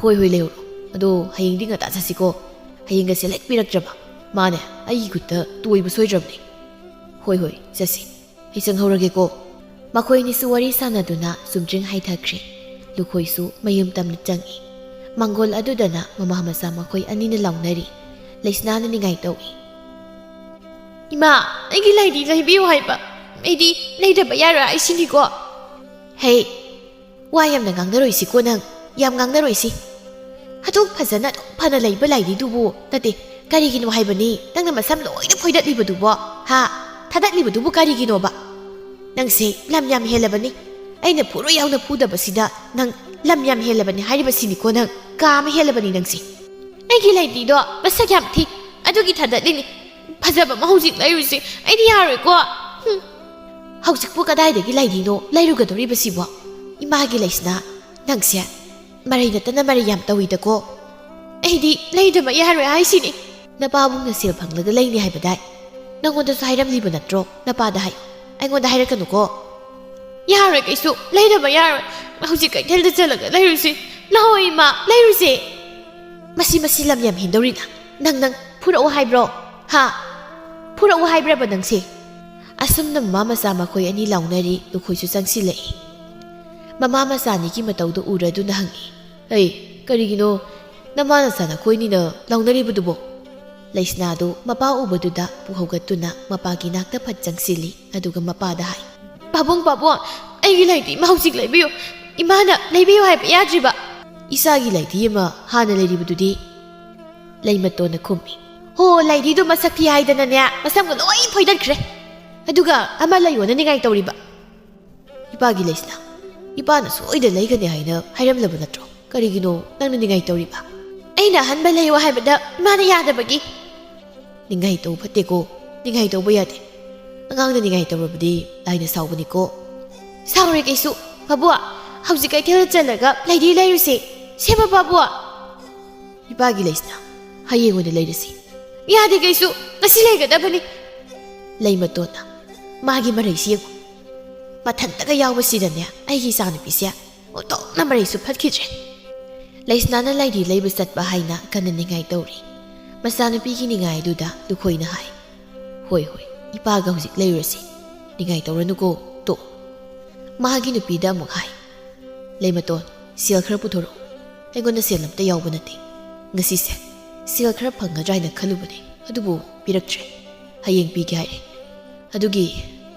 "ꯍꯣꯏ, ꯍꯣꯏ, ꯂꯩꯍꯧꯔꯣ꯫ ꯑꯗꯣ ꯍꯌꯦꯡꯗꯤ ꯉꯟꯇꯥ ꯆꯠꯁꯤꯀꯣ꯫ ꯍꯌꯦꯡꯒꯁꯦ ꯂꯦꯛꯄꯤꯔꯛꯇ꯭ꯔꯕ ꯃꯥꯅꯦ ꯑꯩꯒꯤ ꯈꯨꯠꯇ ꯇꯣꯏꯕ ꯁꯣꯏꯗ꯭ꯔꯕꯅꯦ꯫" "ꯍꯣꯏ, ꯍꯣꯏ, ꯆꯠꯁꯤ꯫ ꯑꯩ ꯆꯪꯍꯧꯔꯒꯦꯀꯣ꯫" ꯃꯈꯣꯏꯅꯤꯁꯨ ꯋꯥꯔꯤ ꯁꯥꯟꯅꯗꯨꯅ ꯆꯨꯝꯗ꯭ꯔꯤꯡ ꯍꯥꯏꯊꯈ꯭ꯔꯦ꯫ ꯂꯨꯈꯣꯏꯁꯨ ꯃꯌꯨꯝ ꯇꯝꯅ ꯆꯪꯏ꯫ ꯃꯪꯒꯣꯜ ꯑꯗꯨꯗꯅ ꯃꯃꯥ ꯃꯆꯥ ꯃꯈꯣꯏ ꯑꯅꯤꯅ ꯂꯥꯎꯅꯔꯤ꯫ ꯂꯩꯁꯅꯥꯅ ꯅꯤꯡꯉꯥꯏ ꯇꯧꯏ꯫ "ꯏꯃꯥ, ꯑꯩꯒꯤ ꯂꯥꯏꯗꯤ ꯂꯩꯕꯤꯌꯨ ꯍꯥꯏꯕ꯫ ꯑꯩꯗꯤ ꯂꯩꯗꯕ ꯌꯥꯔꯣꯏ ꯍꯥꯏꯁꯤꯅꯤꯀꯣ꯫" "ꯍꯦ, ꯋꯥ ꯌꯥꯝꯅ ꯉꯥꯡꯅꯔꯣꯏꯁꯤꯀꯣ ꯅꯪ꯫ ꯌꯥꯝ ꯉꯥꯡꯅꯔꯣꯏꯁꯤ꯫ ꯑꯗꯨꯛ ꯐꯖꯅ ꯑꯗꯨꯛ ꯐꯅ ꯂꯩꯕ ꯂꯥꯏꯗꯤꯗꯨꯕꯨ, ꯅꯠꯇꯦ, ꯀꯔꯤꯒꯤꯅꯣ ꯍꯥꯏꯕꯅꯤ ꯅꯪꯅ ꯃꯁꯝ ꯂꯣꯏꯅ ꯐꯣꯏꯗꯠꯂꯤꯕꯗꯨꯕꯣ? ꯍꯥ? ꯊꯥꯗꯠꯂꯤꯕꯗꯨꯕꯨ ꯀꯔꯤꯒꯤꯅꯣꯕ? ꯅꯪꯁꯦ ꯂꯝ ꯌꯥꯝ ꯍꯦꯜꯂꯕꯅꯤ꯫ ꯑꯩꯅ ꯐꯨꯔꯣꯏ ꯌꯥꯎꯅ ꯐꯨꯗꯕꯁꯤꯗ ꯅꯪ ꯂꯝ ꯌꯥꯝ ꯍꯦꯜꯂꯕꯅꯤ ꯍꯥꯏꯔꯤꯕꯁꯤꯅꯤꯀꯣ ꯅꯪ꯫ ꯀꯥ ꯑꯃ ꯍꯦꯜꯂꯕꯅꯤ ꯅꯪꯁꯦ꯫" "ꯑꯩꯒꯤ ꯂꯩꯗꯤꯗꯣ ꯃꯁꯛ ꯌꯥꯝ ꯊꯤ, ꯑꯗꯨꯒꯤ ꯊꯥꯗꯠꯂꯤꯅꯤ꯫ ꯐꯖꯕ ꯑꯃ ꯍꯧꯖꯤꯛ ꯂꯩꯔꯨꯁꯤ꯫ ꯑꯩꯗꯤ ꯌꯥꯔꯣꯏꯀꯣ꯫" "ꯍꯨꯝ꯫ ꯍꯧꯖꯤꯛꯄꯨ ꯀꯗꯥꯏꯗꯒꯤ ꯂꯩꯗꯤꯅꯣ ꯂꯩꯔꯨꯒꯗꯧꯔꯤꯕꯁꯤꯕꯣ? ꯏꯃꯥꯒꯤ ꯂꯩꯁꯤꯅ ꯅꯪꯁꯦ ꯃꯔꯩ ꯅꯠꯇꯅ ꯃꯔꯩ ꯌꯥꯝ ꯇꯧꯏꯗꯀꯣ꯫ ꯑꯩꯗꯤ ꯂꯩꯗꯕ ꯌꯥꯔꯣꯏ ꯍꯥꯏꯁꯤꯅꯤ꯫" "ꯅꯄꯥꯕꯨꯡꯅ ꯁꯦꯜ ꯐꯪꯂꯒ ꯂꯩꯅꯤ ꯍꯥꯏꯕꯗꯥꯏ? ꯅꯪꯉꯣꯟꯗꯁꯨ ꯍꯥꯏꯔꯝꯂꯤꯕ ꯅꯠꯇ꯭ꯔꯣ? ꯅꯄꯥꯗ ꯍꯥꯏꯌꯨ, ꯑꯩꯉꯣꯟꯗ ꯍꯥꯏꯔꯛꯀꯅꯨꯀꯣ꯫" "ꯌꯥꯔꯣꯏ, ꯀꯩꯁꯨ ꯂꯩꯗꯕ ꯌꯥꯔꯣꯏ꯫ ꯍꯧꯖꯤꯛ ꯀꯩꯊꯦꯜꯗ ꯆꯠꯂꯒ ꯂꯩꯔꯨꯁꯤ꯫ ꯂꯥꯛꯑꯣ ꯏꯃꯥ, ꯂꯩꯔꯨꯁꯦ꯫" "ꯃꯁꯤ, ꯃꯁꯤ ꯂꯝ ꯌꯥꯝ ꯍꯦꯟꯗꯧꯔꯤꯅ꯫ ꯅꯪ, ꯅꯪ ꯐꯨꯔꯛꯑꯣ ꯍꯥꯏꯕ꯭ꯔꯣ? ꯍꯥ? ꯐꯨꯔꯛꯑꯣ ꯍꯥꯏꯕ꯭ꯔꯕ ꯅꯪꯁꯦ?" ꯑꯁꯨꯝꯅ ꯃꯃꯥ ꯃꯆꯥ ꯃꯈꯣꯏ ꯑꯅꯤ ꯂꯥꯎꯅꯔꯤ꯫ ꯂꯨꯈꯣꯏꯁꯨ ꯆꯪꯁꯤꯜꯂꯛꯏ꯫ ꯃꯃꯥ ꯃꯆꯥ ꯑꯅꯤꯒꯤ ꯃꯇꯧꯗꯨ ꯎꯔꯗꯨꯅ ꯍꯪꯉꯤ, "ꯑꯩ, ꯀꯔꯤꯒꯤꯅꯣ ꯅꯃꯥ ꯅꯆꯥ ꯅꯈꯣꯏꯅꯤꯅ ꯂꯥꯎꯅꯔꯤꯕꯗꯨꯕꯣ?" ꯂꯩꯁꯅꯥꯗꯨ ꯃꯄꯥ ꯎꯕꯗꯨꯗ ꯄꯨꯍꯧꯒꯠꯇꯨꯅ ꯃꯄꯥꯒꯤ ꯅꯥꯛꯇ ꯐꯠ ꯆꯪꯁꯤꯜꯂꯤ꯫ ꯑꯗꯨꯒ ꯃꯄꯥꯗ ꯍꯥꯏ, "ꯄꯥꯕꯨꯡ, ꯄꯥꯕꯨꯡ, ꯑꯩꯒꯤ ꯂꯩꯗꯤ ꯏꯃꯥ ꯍꯧꯖꯤꯛ ꯂꯩꯕꯤꯌꯨ꯫ ꯏꯃꯥꯅ ꯂꯩꯕꯤꯌꯨ ꯍꯥꯏꯕ ꯌꯥꯗ꯭ꯔꯤꯕ꯫" "ꯏꯆꯥꯒꯤ ꯂꯩꯗꯤ ꯑꯃ ꯍꯥꯟꯅ ꯂꯩꯔꯤꯕꯗꯨꯗꯤ?" ꯂꯩꯃꯇꯣꯟꯅ ꯈꯨꯝꯃꯤ꯫ "ꯍꯣ, ꯂꯩꯗꯤꯗꯨ ꯃꯁꯛ ꯊꯤ ꯍꯥꯏꯗꯅꯅꯦ, ꯃꯁꯝꯒ ꯂꯣꯏ ꯐꯣꯏꯗꯠꯈ꯭ꯔꯦ꯫ ꯑꯗꯨꯒ ꯑꯃ ꯂꯩꯌꯣꯅ ꯅꯤꯡꯉꯥꯏ ꯇꯧꯔꯤꯕ꯫" "ꯏꯄꯥꯒꯤ ꯂꯩꯁꯤꯅ, ꯏꯄꯥꯅ ꯁꯣꯏꯗ ꯂꯩꯒꯅꯤ ꯍꯥꯏꯅ ꯍꯥꯏꯔꯝꯂꯕ ꯅꯠꯇ꯭ꯔꯣ? ꯀꯔꯤꯒꯤꯅꯣ ꯅꯪꯅ ꯅꯤꯡꯉꯥꯏ ꯇꯧꯔꯤꯕ?" "ꯑꯩꯅ ꯑꯍꯟꯕ ꯂꯩꯌꯣ ꯍꯥꯏꯕꯗ ꯏꯃꯥꯅ ꯌꯥꯗꯕꯒꯤ꯫" "ꯅꯤꯡꯉꯥꯏ ꯇꯧꯕ ꯐꯠꯇꯦꯀꯣ, ꯅꯤꯡꯉꯥꯏ ꯇꯧꯕ ꯌꯥꯗꯦ꯫ ꯑꯉꯥꯡꯅ ꯅꯤꯡꯉꯥꯏ ꯇꯧꯔꯕꯗꯤ ꯂꯥꯏꯅ ꯁꯥꯎꯕꯅꯤꯀꯣ꯫" "ꯁꯥꯎꯔꯦ ꯀꯩꯁꯨ, ꯄꯥꯕꯨꯡ, ꯍꯧꯖꯤꯛ ꯀꯩꯊꯦꯜꯗ ꯆꯠꯂꯒ ꯂꯩꯗꯤ ꯂꯩꯔꯨꯁꯦ꯫ ꯁꯦꯝꯕ ꯄꯥꯕꯨꯡ?" "ꯏꯄꯥꯒꯤ ꯂꯩꯁꯤꯅ, ꯍꯌꯦꯡ ꯑꯣꯏꯅ ꯂꯩꯔꯁꯤ꯫" "ꯌꯥꯗꯦ ꯀꯩꯁꯨ, ꯉꯁꯤ ꯂꯩꯒꯗꯕꯅꯤ꯫" ꯂꯩꯃꯇꯣꯟꯅ, "ꯃꯥꯒꯤ ꯃꯔꯩꯁꯤ ꯌꯦꯡꯉꯨ꯫ ꯃꯊꯟꯇꯒ ꯌꯥꯎꯕꯁꯤꯗꯅꯦ ꯑꯩꯒꯤ ꯏꯆꯥꯅꯨꯄꯤꯁꯦ ꯑꯣꯟꯊꯣꯛꯅ ꯃꯔꯩꯁꯨ ꯐꯠꯈꯤꯗ꯭ꯔꯦ꯫" ꯂꯩꯁꯅꯥꯅ ꯂꯩꯗꯤ ꯂꯩꯕ ꯆꯠꯄ ꯍꯥꯏꯅ ꯀꯟꯅ ꯅꯤꯡꯉꯥꯏ ꯇꯧꯔꯤ꯫ ꯃꯆꯥꯅꯨꯄꯤꯒꯤ ꯅꯤꯡꯉꯥꯏꯗꯨꯗ ꯂꯨꯈꯣꯏꯅ ꯍꯥꯏ, "ꯍꯣꯏ, ꯍꯣꯏ, ꯏꯄꯥꯒ ꯍꯧꯖꯤꯛ ꯂꯩꯔꯨꯔꯁꯤ꯫ ꯅꯤꯡꯉꯥꯏ ꯇꯧꯔꯅꯨꯀꯣ, ꯇꯣ꯫" ꯃꯥꯒꯤ ꯅꯨꯄꯤꯗ ꯑꯃꯨꯛ ꯍꯥꯏ, "ꯂꯩꯃꯇꯣꯟ, ꯁꯦꯜ ꯈꯔ ꯄꯨꯊꯣꯔꯛꯎ꯫ ꯑꯩꯉꯣꯟꯗ ꯁꯦꯜ ꯑꯝꯇ ꯌꯥꯎꯕ ꯅꯠꯇꯦ꯫ ꯉꯁꯤꯁꯦ ꯁꯦꯜ ꯈꯔ ꯐꯪꯒꯗ꯭ꯔꯥ ꯍꯥꯏꯅ ꯈꯜꯂꯨꯕꯅꯦ, ꯑꯗꯨꯕꯨ ꯄꯤꯔꯛꯇ꯭ꯔꯦ꯫ ꯍꯌꯦꯡ ꯄꯤꯒꯦ ꯍꯥꯏꯔꯦ꯫ ꯑꯗꯨꯒꯤ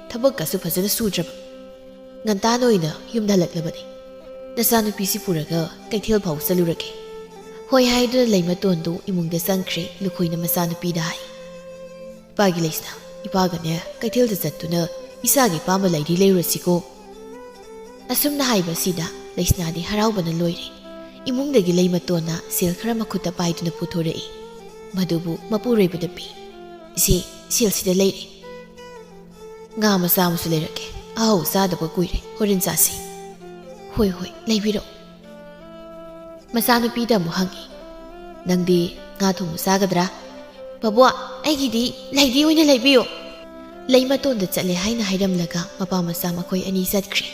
ꯊꯕꯛꯀꯁꯨ ꯐꯖꯅ ꯁꯨꯗ꯭ꯔꯕ꯫ ꯉꯟꯇꯥꯅ ꯑꯣꯏꯅ ꯌꯨꯝꯗ ꯍꯜꯂꯛꯂꯕꯅꯤ꯫ ꯅꯆꯥꯅꯨꯄꯤꯁꯤ ꯄꯨꯔꯒ ꯀꯩꯊꯦꯜ ꯐꯥꯎ ꯆꯠꯂꯨꯔꯒꯦ꯫" ꯍꯣꯏ ꯍꯥꯏꯗꯨꯅ ꯂꯩꯃꯇꯣꯟꯗꯨ ꯏꯃꯨꯡꯗ ꯆꯪꯈ꯭ꯔꯦ꯫ ꯂꯨꯈꯣꯏꯅ ꯃꯆꯥꯅꯨꯄꯤꯗ ꯍꯥꯏ, "ꯏꯄꯥꯒꯤ ꯂꯩꯁꯅꯥ, ꯏꯄꯥꯒꯅꯦ ꯀꯩꯊꯦꯜꯗ ꯆꯠꯇꯨꯅ ꯏꯆꯥꯒꯤ ꯑꯄꯥꯝꯕ ꯂꯩꯗꯤ ꯂꯩꯔꯨꯔꯁꯤꯀꯣ꯫" ꯑꯁꯨꯝꯅ ꯍꯥꯏꯕꯁꯤꯗ ꯂꯩꯁꯅꯥꯗꯤ ꯍꯔꯥꯎꯕꯅ ꯂꯣꯏꯔꯦ꯫ ꯏꯃꯨꯡꯗꯒꯤ ꯂꯩꯃꯇꯣꯟꯅ ꯁꯦꯜ ꯈꯔ ꯃꯈꯨꯠꯇ ꯄꯥꯏꯗꯨꯅ ꯄꯨꯊꯣꯔꯛꯏ꯫ ꯃꯗꯨꯕꯨ ꯃꯄꯨꯔꯣꯏꯕꯗ ꯄꯤ꯫ "ꯏꯆꯦ, ꯁꯦꯜꯁꯤꯗ ꯂꯩꯔꯦ꯫ ꯉꯥ ꯃꯆꯥ ꯑꯃꯁꯨ ꯂꯩꯔꯛꯀꯦ꯫ ꯑꯍꯥꯎ ꯆꯥꯗꯕ ꯀꯨꯏꯔꯦ꯫ ꯍꯣꯔꯦꯟ ꯆꯥꯁꯤ꯫" "ꯍꯣꯏ, ꯍꯣꯏ, ꯂꯩꯕꯤꯔꯛꯎ꯫" ꯃꯆꯥꯅꯨꯄꯤꯗ ꯑꯃꯨꯛ ꯍꯪꯉꯤ, "ꯅꯪꯗꯤ ꯉꯥ ꯊꯣꯡꯕ ꯆꯥꯒꯗ꯭ꯔꯥ?" "ꯕꯕꯨ, ꯑꯩꯒꯤꯗꯤ ꯂꯩꯗꯤ ꯑꯣꯏꯅ ꯂꯩꯕꯤꯌꯨ꯫" ꯂꯩꯃꯇꯣꯟꯗ ꯆꯠꯂꯦ ꯍꯥꯏꯅ ꯍꯥꯏꯔꯝꯂꯒ ꯃꯄꯥ ꯃꯆꯥ ꯃꯈꯣꯏ ꯑꯅꯤ ꯆꯠꯈ꯭ꯔꯦ꯫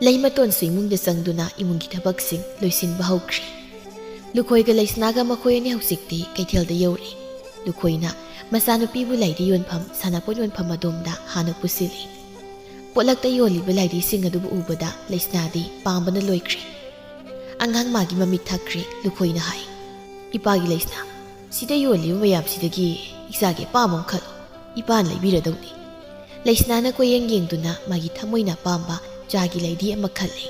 ꯂꯩꯃꯇꯣꯟꯁꯨ ꯏꯃꯨꯡꯗ ꯆꯪꯗꯨꯅ ꯏꯃꯨꯡꯒꯤ ꯊꯕꯛꯁꯤꯡ ꯂꯣꯏꯁꯤꯟꯕ ꯍꯧꯈ꯭ꯔꯦ꯫ ꯂꯨꯈꯣꯏꯒ ꯂꯩꯁꯅꯥꯒ ꯃꯈꯣꯏ ꯑꯅꯤ ꯍꯧꯖꯤꯛꯇꯤ ꯀꯩꯊꯦꯜꯗ ꯌꯧꯔꯦ꯫ ꯂꯨꯈꯣꯏꯅ ꯃꯆꯥꯅꯨꯄꯤꯕꯨ ꯂꯩꯗꯤ ꯌꯣꯟꯐꯝ, ꯁꯥꯟꯅꯄꯣꯠ ꯌꯣꯟꯐꯝ ꯑꯗꯣꯝꯗ ꯍꯥꯟꯅ ꯄꯨꯁꯤꯜꯂꯤ꯫ ꯄꯣꯠꯂꯛꯇ ꯌꯣꯜꯂꯤꯕ ꯂꯩꯗꯤꯁꯤꯡ ꯑꯗꯨꯕꯨ ꯎꯕꯗ ꯂꯩꯁꯅꯥꯗꯤ ꯄꯥꯝꯕꯅ ꯂꯣꯏꯈ꯭ꯔꯦ꯫ ꯑꯉꯥꯡ ꯃꯥꯒꯤ ꯃꯃꯤꯠ ꯊꯛꯈ꯭ꯔꯦ꯫ ꯂꯨꯈꯣꯏꯅ ꯍꯥꯏ, "ꯏꯄꯥꯒꯤ ꯂꯩꯁꯅꯥ, ꯁꯤꯗ ꯌꯣꯜꯂꯤꯕ ꯃꯌꯥꯝꯁꯤꯗꯒꯤ ꯏꯆꯥꯒꯤ ꯑꯄꯥꯝꯕ ꯑꯃ ꯈꯜꯂꯣ꯫ ꯏꯄꯥꯅ ꯂꯩꯕꯤꯔꯗꯧꯅꯤ꯫" ꯂꯩꯁꯅꯥꯅ ꯀꯣꯏꯌꯦꯡ ꯌꯦꯡꯗꯨꯅ ꯃꯥꯒꯤ ꯊꯃꯣꯏꯅ ꯑꯄꯥꯝꯕ ꯆꯥꯒꯤ ꯂꯩꯗꯤ ꯑꯃ ꯈꯜꯂꯦ꯫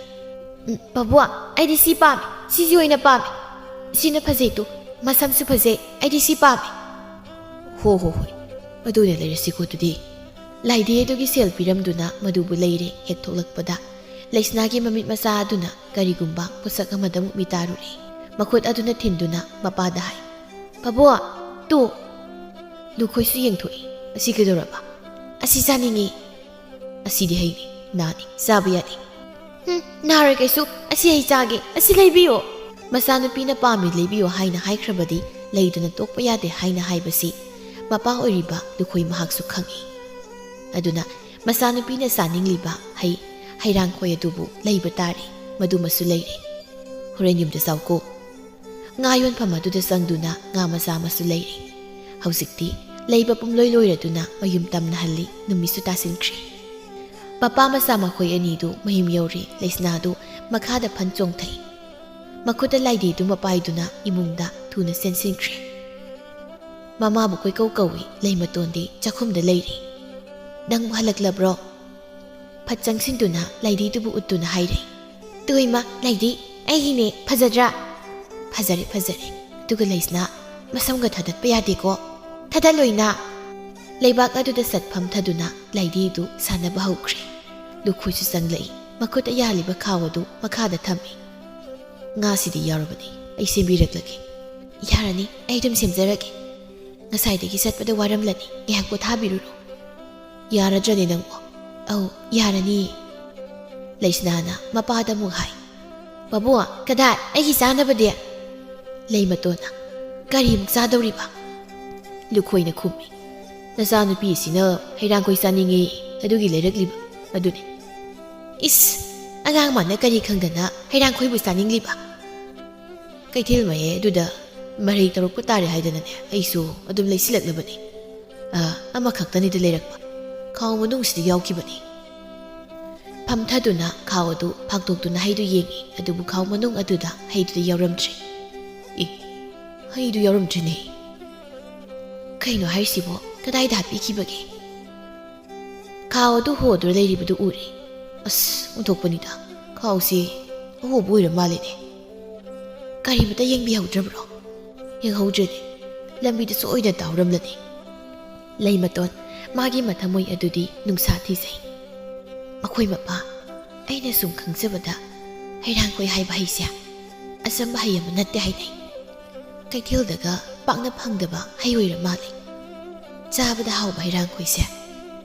"ꯎꯝ, ꯕꯕꯨ, ꯑꯩꯗꯤ ꯁꯤ ꯄꯥꯝꯃꯤ, ꯁꯤꯁꯤ ꯑꯣꯏꯅ ꯄꯥꯝꯃꯤ꯫ ꯁꯤꯅ ꯐꯖꯩ ꯇꯨ, ꯃꯁꯝꯁꯨ ꯐꯖꯩ, ꯑꯩꯗꯤ ꯁꯤ ꯄꯥꯝꯃꯤ꯫" "ꯍꯣ ꯍꯣ ꯍꯣꯏ, ꯑꯗꯨꯅ ꯂꯩꯔꯁꯤꯀꯣ ꯑꯗꯨꯗꯤ꯫" ꯂꯩꯗꯤ ꯑꯗꯨꯒꯤ ꯁꯦꯜ ꯄꯤꯔꯝꯗꯨꯅ ꯃꯗꯨꯕꯨ ꯂꯩꯔꯦ꯫ ꯍꯦꯛ ꯊꯣꯛꯂꯛꯄꯗ ꯂꯩꯁꯅꯥꯒꯤ ꯃꯃꯤꯠ ꯃꯆꯥ ꯑꯗꯨꯅ ꯀꯔꯤꯒꯨꯝꯕ ꯄꯣꯠꯁꯛ ꯑꯃꯗ ꯑꯃꯨꯛ ꯃꯤꯇꯥꯔꯨꯔꯦ꯫ ꯃꯈꯨꯠ ꯑꯗꯨꯅ ꯊꯤꯟꯗꯨꯅ ꯃꯄꯥꯗ ꯍꯥꯏ, "ꯕꯕꯨ, ꯇꯨ!" ꯂꯨꯈꯣꯏꯁꯨ ꯌꯦꯡꯊꯣꯛꯏ꯫ "ꯑꯁꯤ ꯀꯩꯗꯧꯔꯕ?" "ꯑꯁꯤ ꯆꯥꯅꯤꯡꯉꯤ꯫" "ꯑꯁꯤꯗꯤ ꯍꯩꯅꯤ, ꯅꯥꯅꯤ, ꯆꯥꯕ ꯌꯥꯗꯦ꯫" "ꯍꯨꯝ, ꯅꯥꯔꯣꯏ ꯀꯩꯁꯨ, ꯑꯁꯤ ꯑꯩ ꯆꯥꯒꯦ, ꯑꯁꯤ ꯂꯩꯕꯤꯌꯣ꯫" ꯃꯆꯥꯅꯨꯄꯤꯅ ꯄꯥꯝꯃꯤ ꯂꯩꯕꯤꯌꯣ ꯍꯥꯏꯅ ꯍꯥꯏꯈ꯭ꯔꯕꯗꯤ ꯂꯩꯗꯨꯅ ꯇꯣꯛꯄ ꯌꯥꯗꯦ ꯍꯥꯏꯅ ꯍꯥꯏꯕꯁꯤ ꯃꯄꯥ ꯑꯣꯏꯔꯤꯕ ꯂꯨꯈꯣꯏ ꯃꯍꯥꯛꯁꯨ ꯈꯪꯏ꯫ ꯑꯗꯨꯅ ꯃꯆꯥꯅꯨꯄꯤꯅ ꯆꯥꯅꯤꯡꯂꯤꯕ ꯍꯩ, ꯍꯩꯔꯥꯡꯈꯣꯏ ꯑꯗꯨꯕꯨ ꯂꯩꯕ ꯇꯥꯔꯦ꯫ ꯃꯗꯨꯃꯁꯨ ꯂꯩꯔꯦ꯫ "ꯍꯣꯔꯦꯟ ꯌꯨꯝꯗ ꯆꯥꯎꯀꯣ꯫" ꯉꯥ ꯌꯣꯟꯐꯝ ꯑꯗꯨꯗ ꯆꯪꯗꯨꯅ ꯉꯥ ꯃꯆꯥ ꯑꯃꯁꯨ ꯂꯩꯔꯦ꯫ ꯍꯧꯖꯤꯛꯇꯤ ꯂꯩꯕ ꯄꯨꯝꯂꯣꯏ ꯂꯣꯏꯔꯗꯨꯅ ꯃꯌꯨꯝ ꯇꯝꯅꯍꯜꯂꯤ꯫ ꯅꯨꯃꯤꯠꯁꯨ ꯇꯥꯁꯤꯟꯈ꯭ꯔꯦ꯫ ꯃꯄꯥ ꯃꯆꯥ ꯃꯈꯣꯏ ꯑꯅꯤꯗꯨ ꯃꯌꯨꯝ ꯌꯧꯔꯦ꯫ ꯂꯩꯁꯅꯥꯗꯨ ꯃꯈꯥꯗ ꯐꯟ ꯆꯣꯡꯊꯩ꯫ ꯃꯈꯨꯠꯇ ꯂꯥꯏꯗꯤꯗꯨ ꯃꯄꯥꯏꯗꯨꯅ ꯏꯃꯨꯡꯗ ꯊꯨꯅ ꯆꯦꯟꯁꯤꯟꯈ꯭ꯔꯦ꯫ ꯃꯃꯥꯕꯨ ꯀꯣꯏꯀꯧ ꯀꯧꯏ꯫ ꯂꯩꯃꯇꯣꯟꯗꯤ ꯆꯥꯛꯈꯨꯝꯗ ꯂꯩꯔꯤ꯫ "ꯅꯪꯕꯨ ꯍꯜꯂꯛꯂꯕ꯭ꯔꯣ?" ꯐꯠ ꯆꯪꯁꯤꯟꯗꯨꯅ ꯂꯩꯗꯤꯗꯨꯕꯨ ꯎꯠꯇꯨꯅ ꯍꯥꯏꯔꯦ꯫ "ꯇꯨ ꯏꯃꯥ, ꯂꯩꯗꯤ ꯑꯩꯒꯤꯅꯦ, ꯐꯖꯗ꯭ꯔꯥ?" "ꯐꯖꯔꯦ, ꯐꯖꯔꯦ꯫ ꯑꯗꯨꯒ ꯂꯩꯁꯅꯥ, ꯃꯁꯝꯒ ꯊꯥꯗꯠꯄ ꯌꯥꯗꯦꯀꯣ꯫ ꯊꯥꯗꯠꯂꯣꯏꯅ꯫" ꯂꯩꯕꯥꯛ ꯑꯗꯨꯗ ꯁꯠ ꯐꯝꯊꯗꯨꯅ ꯂꯩꯗꯤꯗꯨ ꯁꯥꯟꯅꯕ ꯍꯧꯈ꯭ꯔꯦ꯫ ꯂꯨꯈꯣꯏꯁꯨ ꯆꯪꯂꯛꯏ꯫ ꯃꯈꯨꯠꯇ ꯌꯥꯜꯂꯤꯕ ꯈꯥꯎ ꯑꯗꯨ ꯃꯈꯥꯗ ꯊꯝꯃꯤ꯫ "ꯉꯥꯁꯤꯗꯤ ꯌꯥꯎꯔꯕꯅꯤ, ꯑꯩ ꯁꯦꯝꯕꯤꯔꯛꯂꯒꯦ꯫" "ꯌꯥꯔꯅꯤ, ꯑꯩ ꯑꯗꯨꯝ ꯁꯦꯝꯖꯔꯒꯦ꯫ ꯉꯁꯥꯏꯗꯒꯤ ꯆꯠꯄꯗ ꯋꯥꯔꯝꯂꯅꯤ, ꯉꯥꯏꯍꯥꯛ ꯄꯣꯊꯥꯕꯤꯔꯨꯔꯣ꯫" "ꯌꯥꯔꯗ꯭ꯔꯅꯦ ꯅꯪꯕꯣ?" "ꯑꯧ, ꯌꯥꯔꯅꯤ꯫" ꯂꯩꯁꯅꯥꯅ ꯃꯄꯥꯗ ꯑꯃꯨꯛ ꯍꯥꯏ, "ꯕꯥꯕꯨ, ꯀꯗꯥꯏ ꯑꯩꯒꯤ ꯆꯥꯅꯕꯗꯤ?" ꯂꯩꯃꯇꯣꯟꯅ, "ꯀꯔꯤꯃꯨꯛ ꯆꯥꯗꯧꯔꯤꯕ?" ꯂꯨꯈꯣꯏꯅ ꯈꯨꯝꯃꯤ꯫ "ꯅꯆꯥꯅꯨꯄꯤꯁꯤꯅ ꯍꯩꯔꯥꯡꯈꯣꯏ ꯆꯥꯅꯤꯡꯉꯤ, ꯑꯗꯨꯒꯤ ꯂꯩꯔꯛꯂꯤꯕ ꯑꯗꯨꯅꯤ꯫" "ꯏꯁ, ꯑꯉꯥꯡ ꯃꯥꯅ ꯀꯔꯤ ꯈꯪꯗꯅ ꯍꯩꯔꯥꯡꯈꯣꯏꯕꯨ ꯆꯥꯅꯤꯡꯂꯤꯕ?" ꯀꯩꯊꯦꯜ ꯃꯌꯥꯏ ꯑꯗꯨꯗ ꯃꯔꯩ ꯇꯧꯔꯛꯄ ꯇꯥꯔꯦ ꯍꯥꯏꯗꯅꯅꯦ, ꯑꯩꯁꯨ ꯑꯗꯨꯝ ꯂꯩꯁꯤꯜꯂꯛꯂꯕꯅꯤ꯫ ꯑ, ꯑꯃꯈꯛꯇꯅꯤꯗ ꯂꯩꯔꯛꯄ, ꯈꯥꯎ ꯃꯅꯨꯡꯁꯤꯗ ꯌꯥꯎꯈꯤꯕꯅꯤ꯫ ꯐꯝꯊꯗꯨꯅ ꯈꯥꯎ ꯑꯗꯨ ꯐꯥꯛꯇꯣꯛꯇꯨꯅ ꯍꯩꯗꯨ ꯌꯦꯡꯉꯤ, ꯑꯗꯨꯕꯨ ꯈꯥꯎ ꯃꯅꯨꯡ ꯑꯗꯨꯗ ꯍꯩꯗꯨꯗꯤ ꯌꯥꯎꯔꯝꯗ꯭ꯔꯦ꯫ "ꯑꯦ, ꯍꯩꯗꯨ ꯌꯥꯎꯔꯝꯗ꯭ꯔꯦꯅꯦ꯫ ꯀꯩꯅꯣ ꯍꯥꯏꯔꯤꯁꯤꯕꯣ? ꯀꯗꯥꯏꯗ ꯍꯥꯞꯄꯤꯈꯤꯕꯒꯦ?" ꯈꯥꯎ ꯑꯗꯨ ꯍꯣꯗꯨꯅ ꯂꯩꯔꯤꯕꯗꯨ ꯎꯔꯦ꯫ "ꯑꯁ, ꯑꯣꯟꯊꯣꯛꯄꯅꯤꯗ, ꯈꯥꯎꯁꯤ ꯑꯍꯣꯕ ꯑꯣꯏꯔ ꯃꯥꯜꯂꯦꯅꯦ꯫ ꯀꯔꯤꯃꯇ ꯌꯦꯡꯕꯤꯍꯧꯗ꯭ꯔꯕ꯭ꯔꯣ?" "ꯌꯦꯡꯍꯧꯗ꯭ꯔꯦꯅꯦ, ꯂꯝꯕꯤꯗ ꯁꯣꯏꯗꯅ ꯇꯥꯍꯧꯔꯝꯂꯅꯤ꯫" ꯂꯩꯃꯇꯣꯟ ꯃꯥꯒꯤ ꯃꯊꯃꯣꯏ ꯑꯗꯨꯗꯤ ꯅꯨꯡꯁꯥ ꯊꯤꯖꯩ꯫ "ꯃꯈꯣꯏ ꯃꯄꯥ, ꯑꯩꯅ ꯁꯨꯝ ꯈꯪꯖꯕꯗ ꯍꯩꯔꯥꯡꯈꯣꯏ ꯍꯥꯏꯕ ꯍꯩꯁꯦ ꯑꯆꯝꯕ ꯍꯩ ꯑꯃ ꯅꯠꯇꯦ ꯍꯥꯏꯅꯩ꯫ ꯀꯩꯊꯦꯜꯗꯒ ꯄꯥꯛꯅ ꯐꯪꯗꯕ ꯍꯩ ꯑꯣꯏꯔ ꯃꯥꯜꯂꯦ꯫ ꯆꯥꯕꯗ ꯍꯥꯎꯕ ꯍꯩꯔꯥꯡꯈꯣꯏꯁꯦ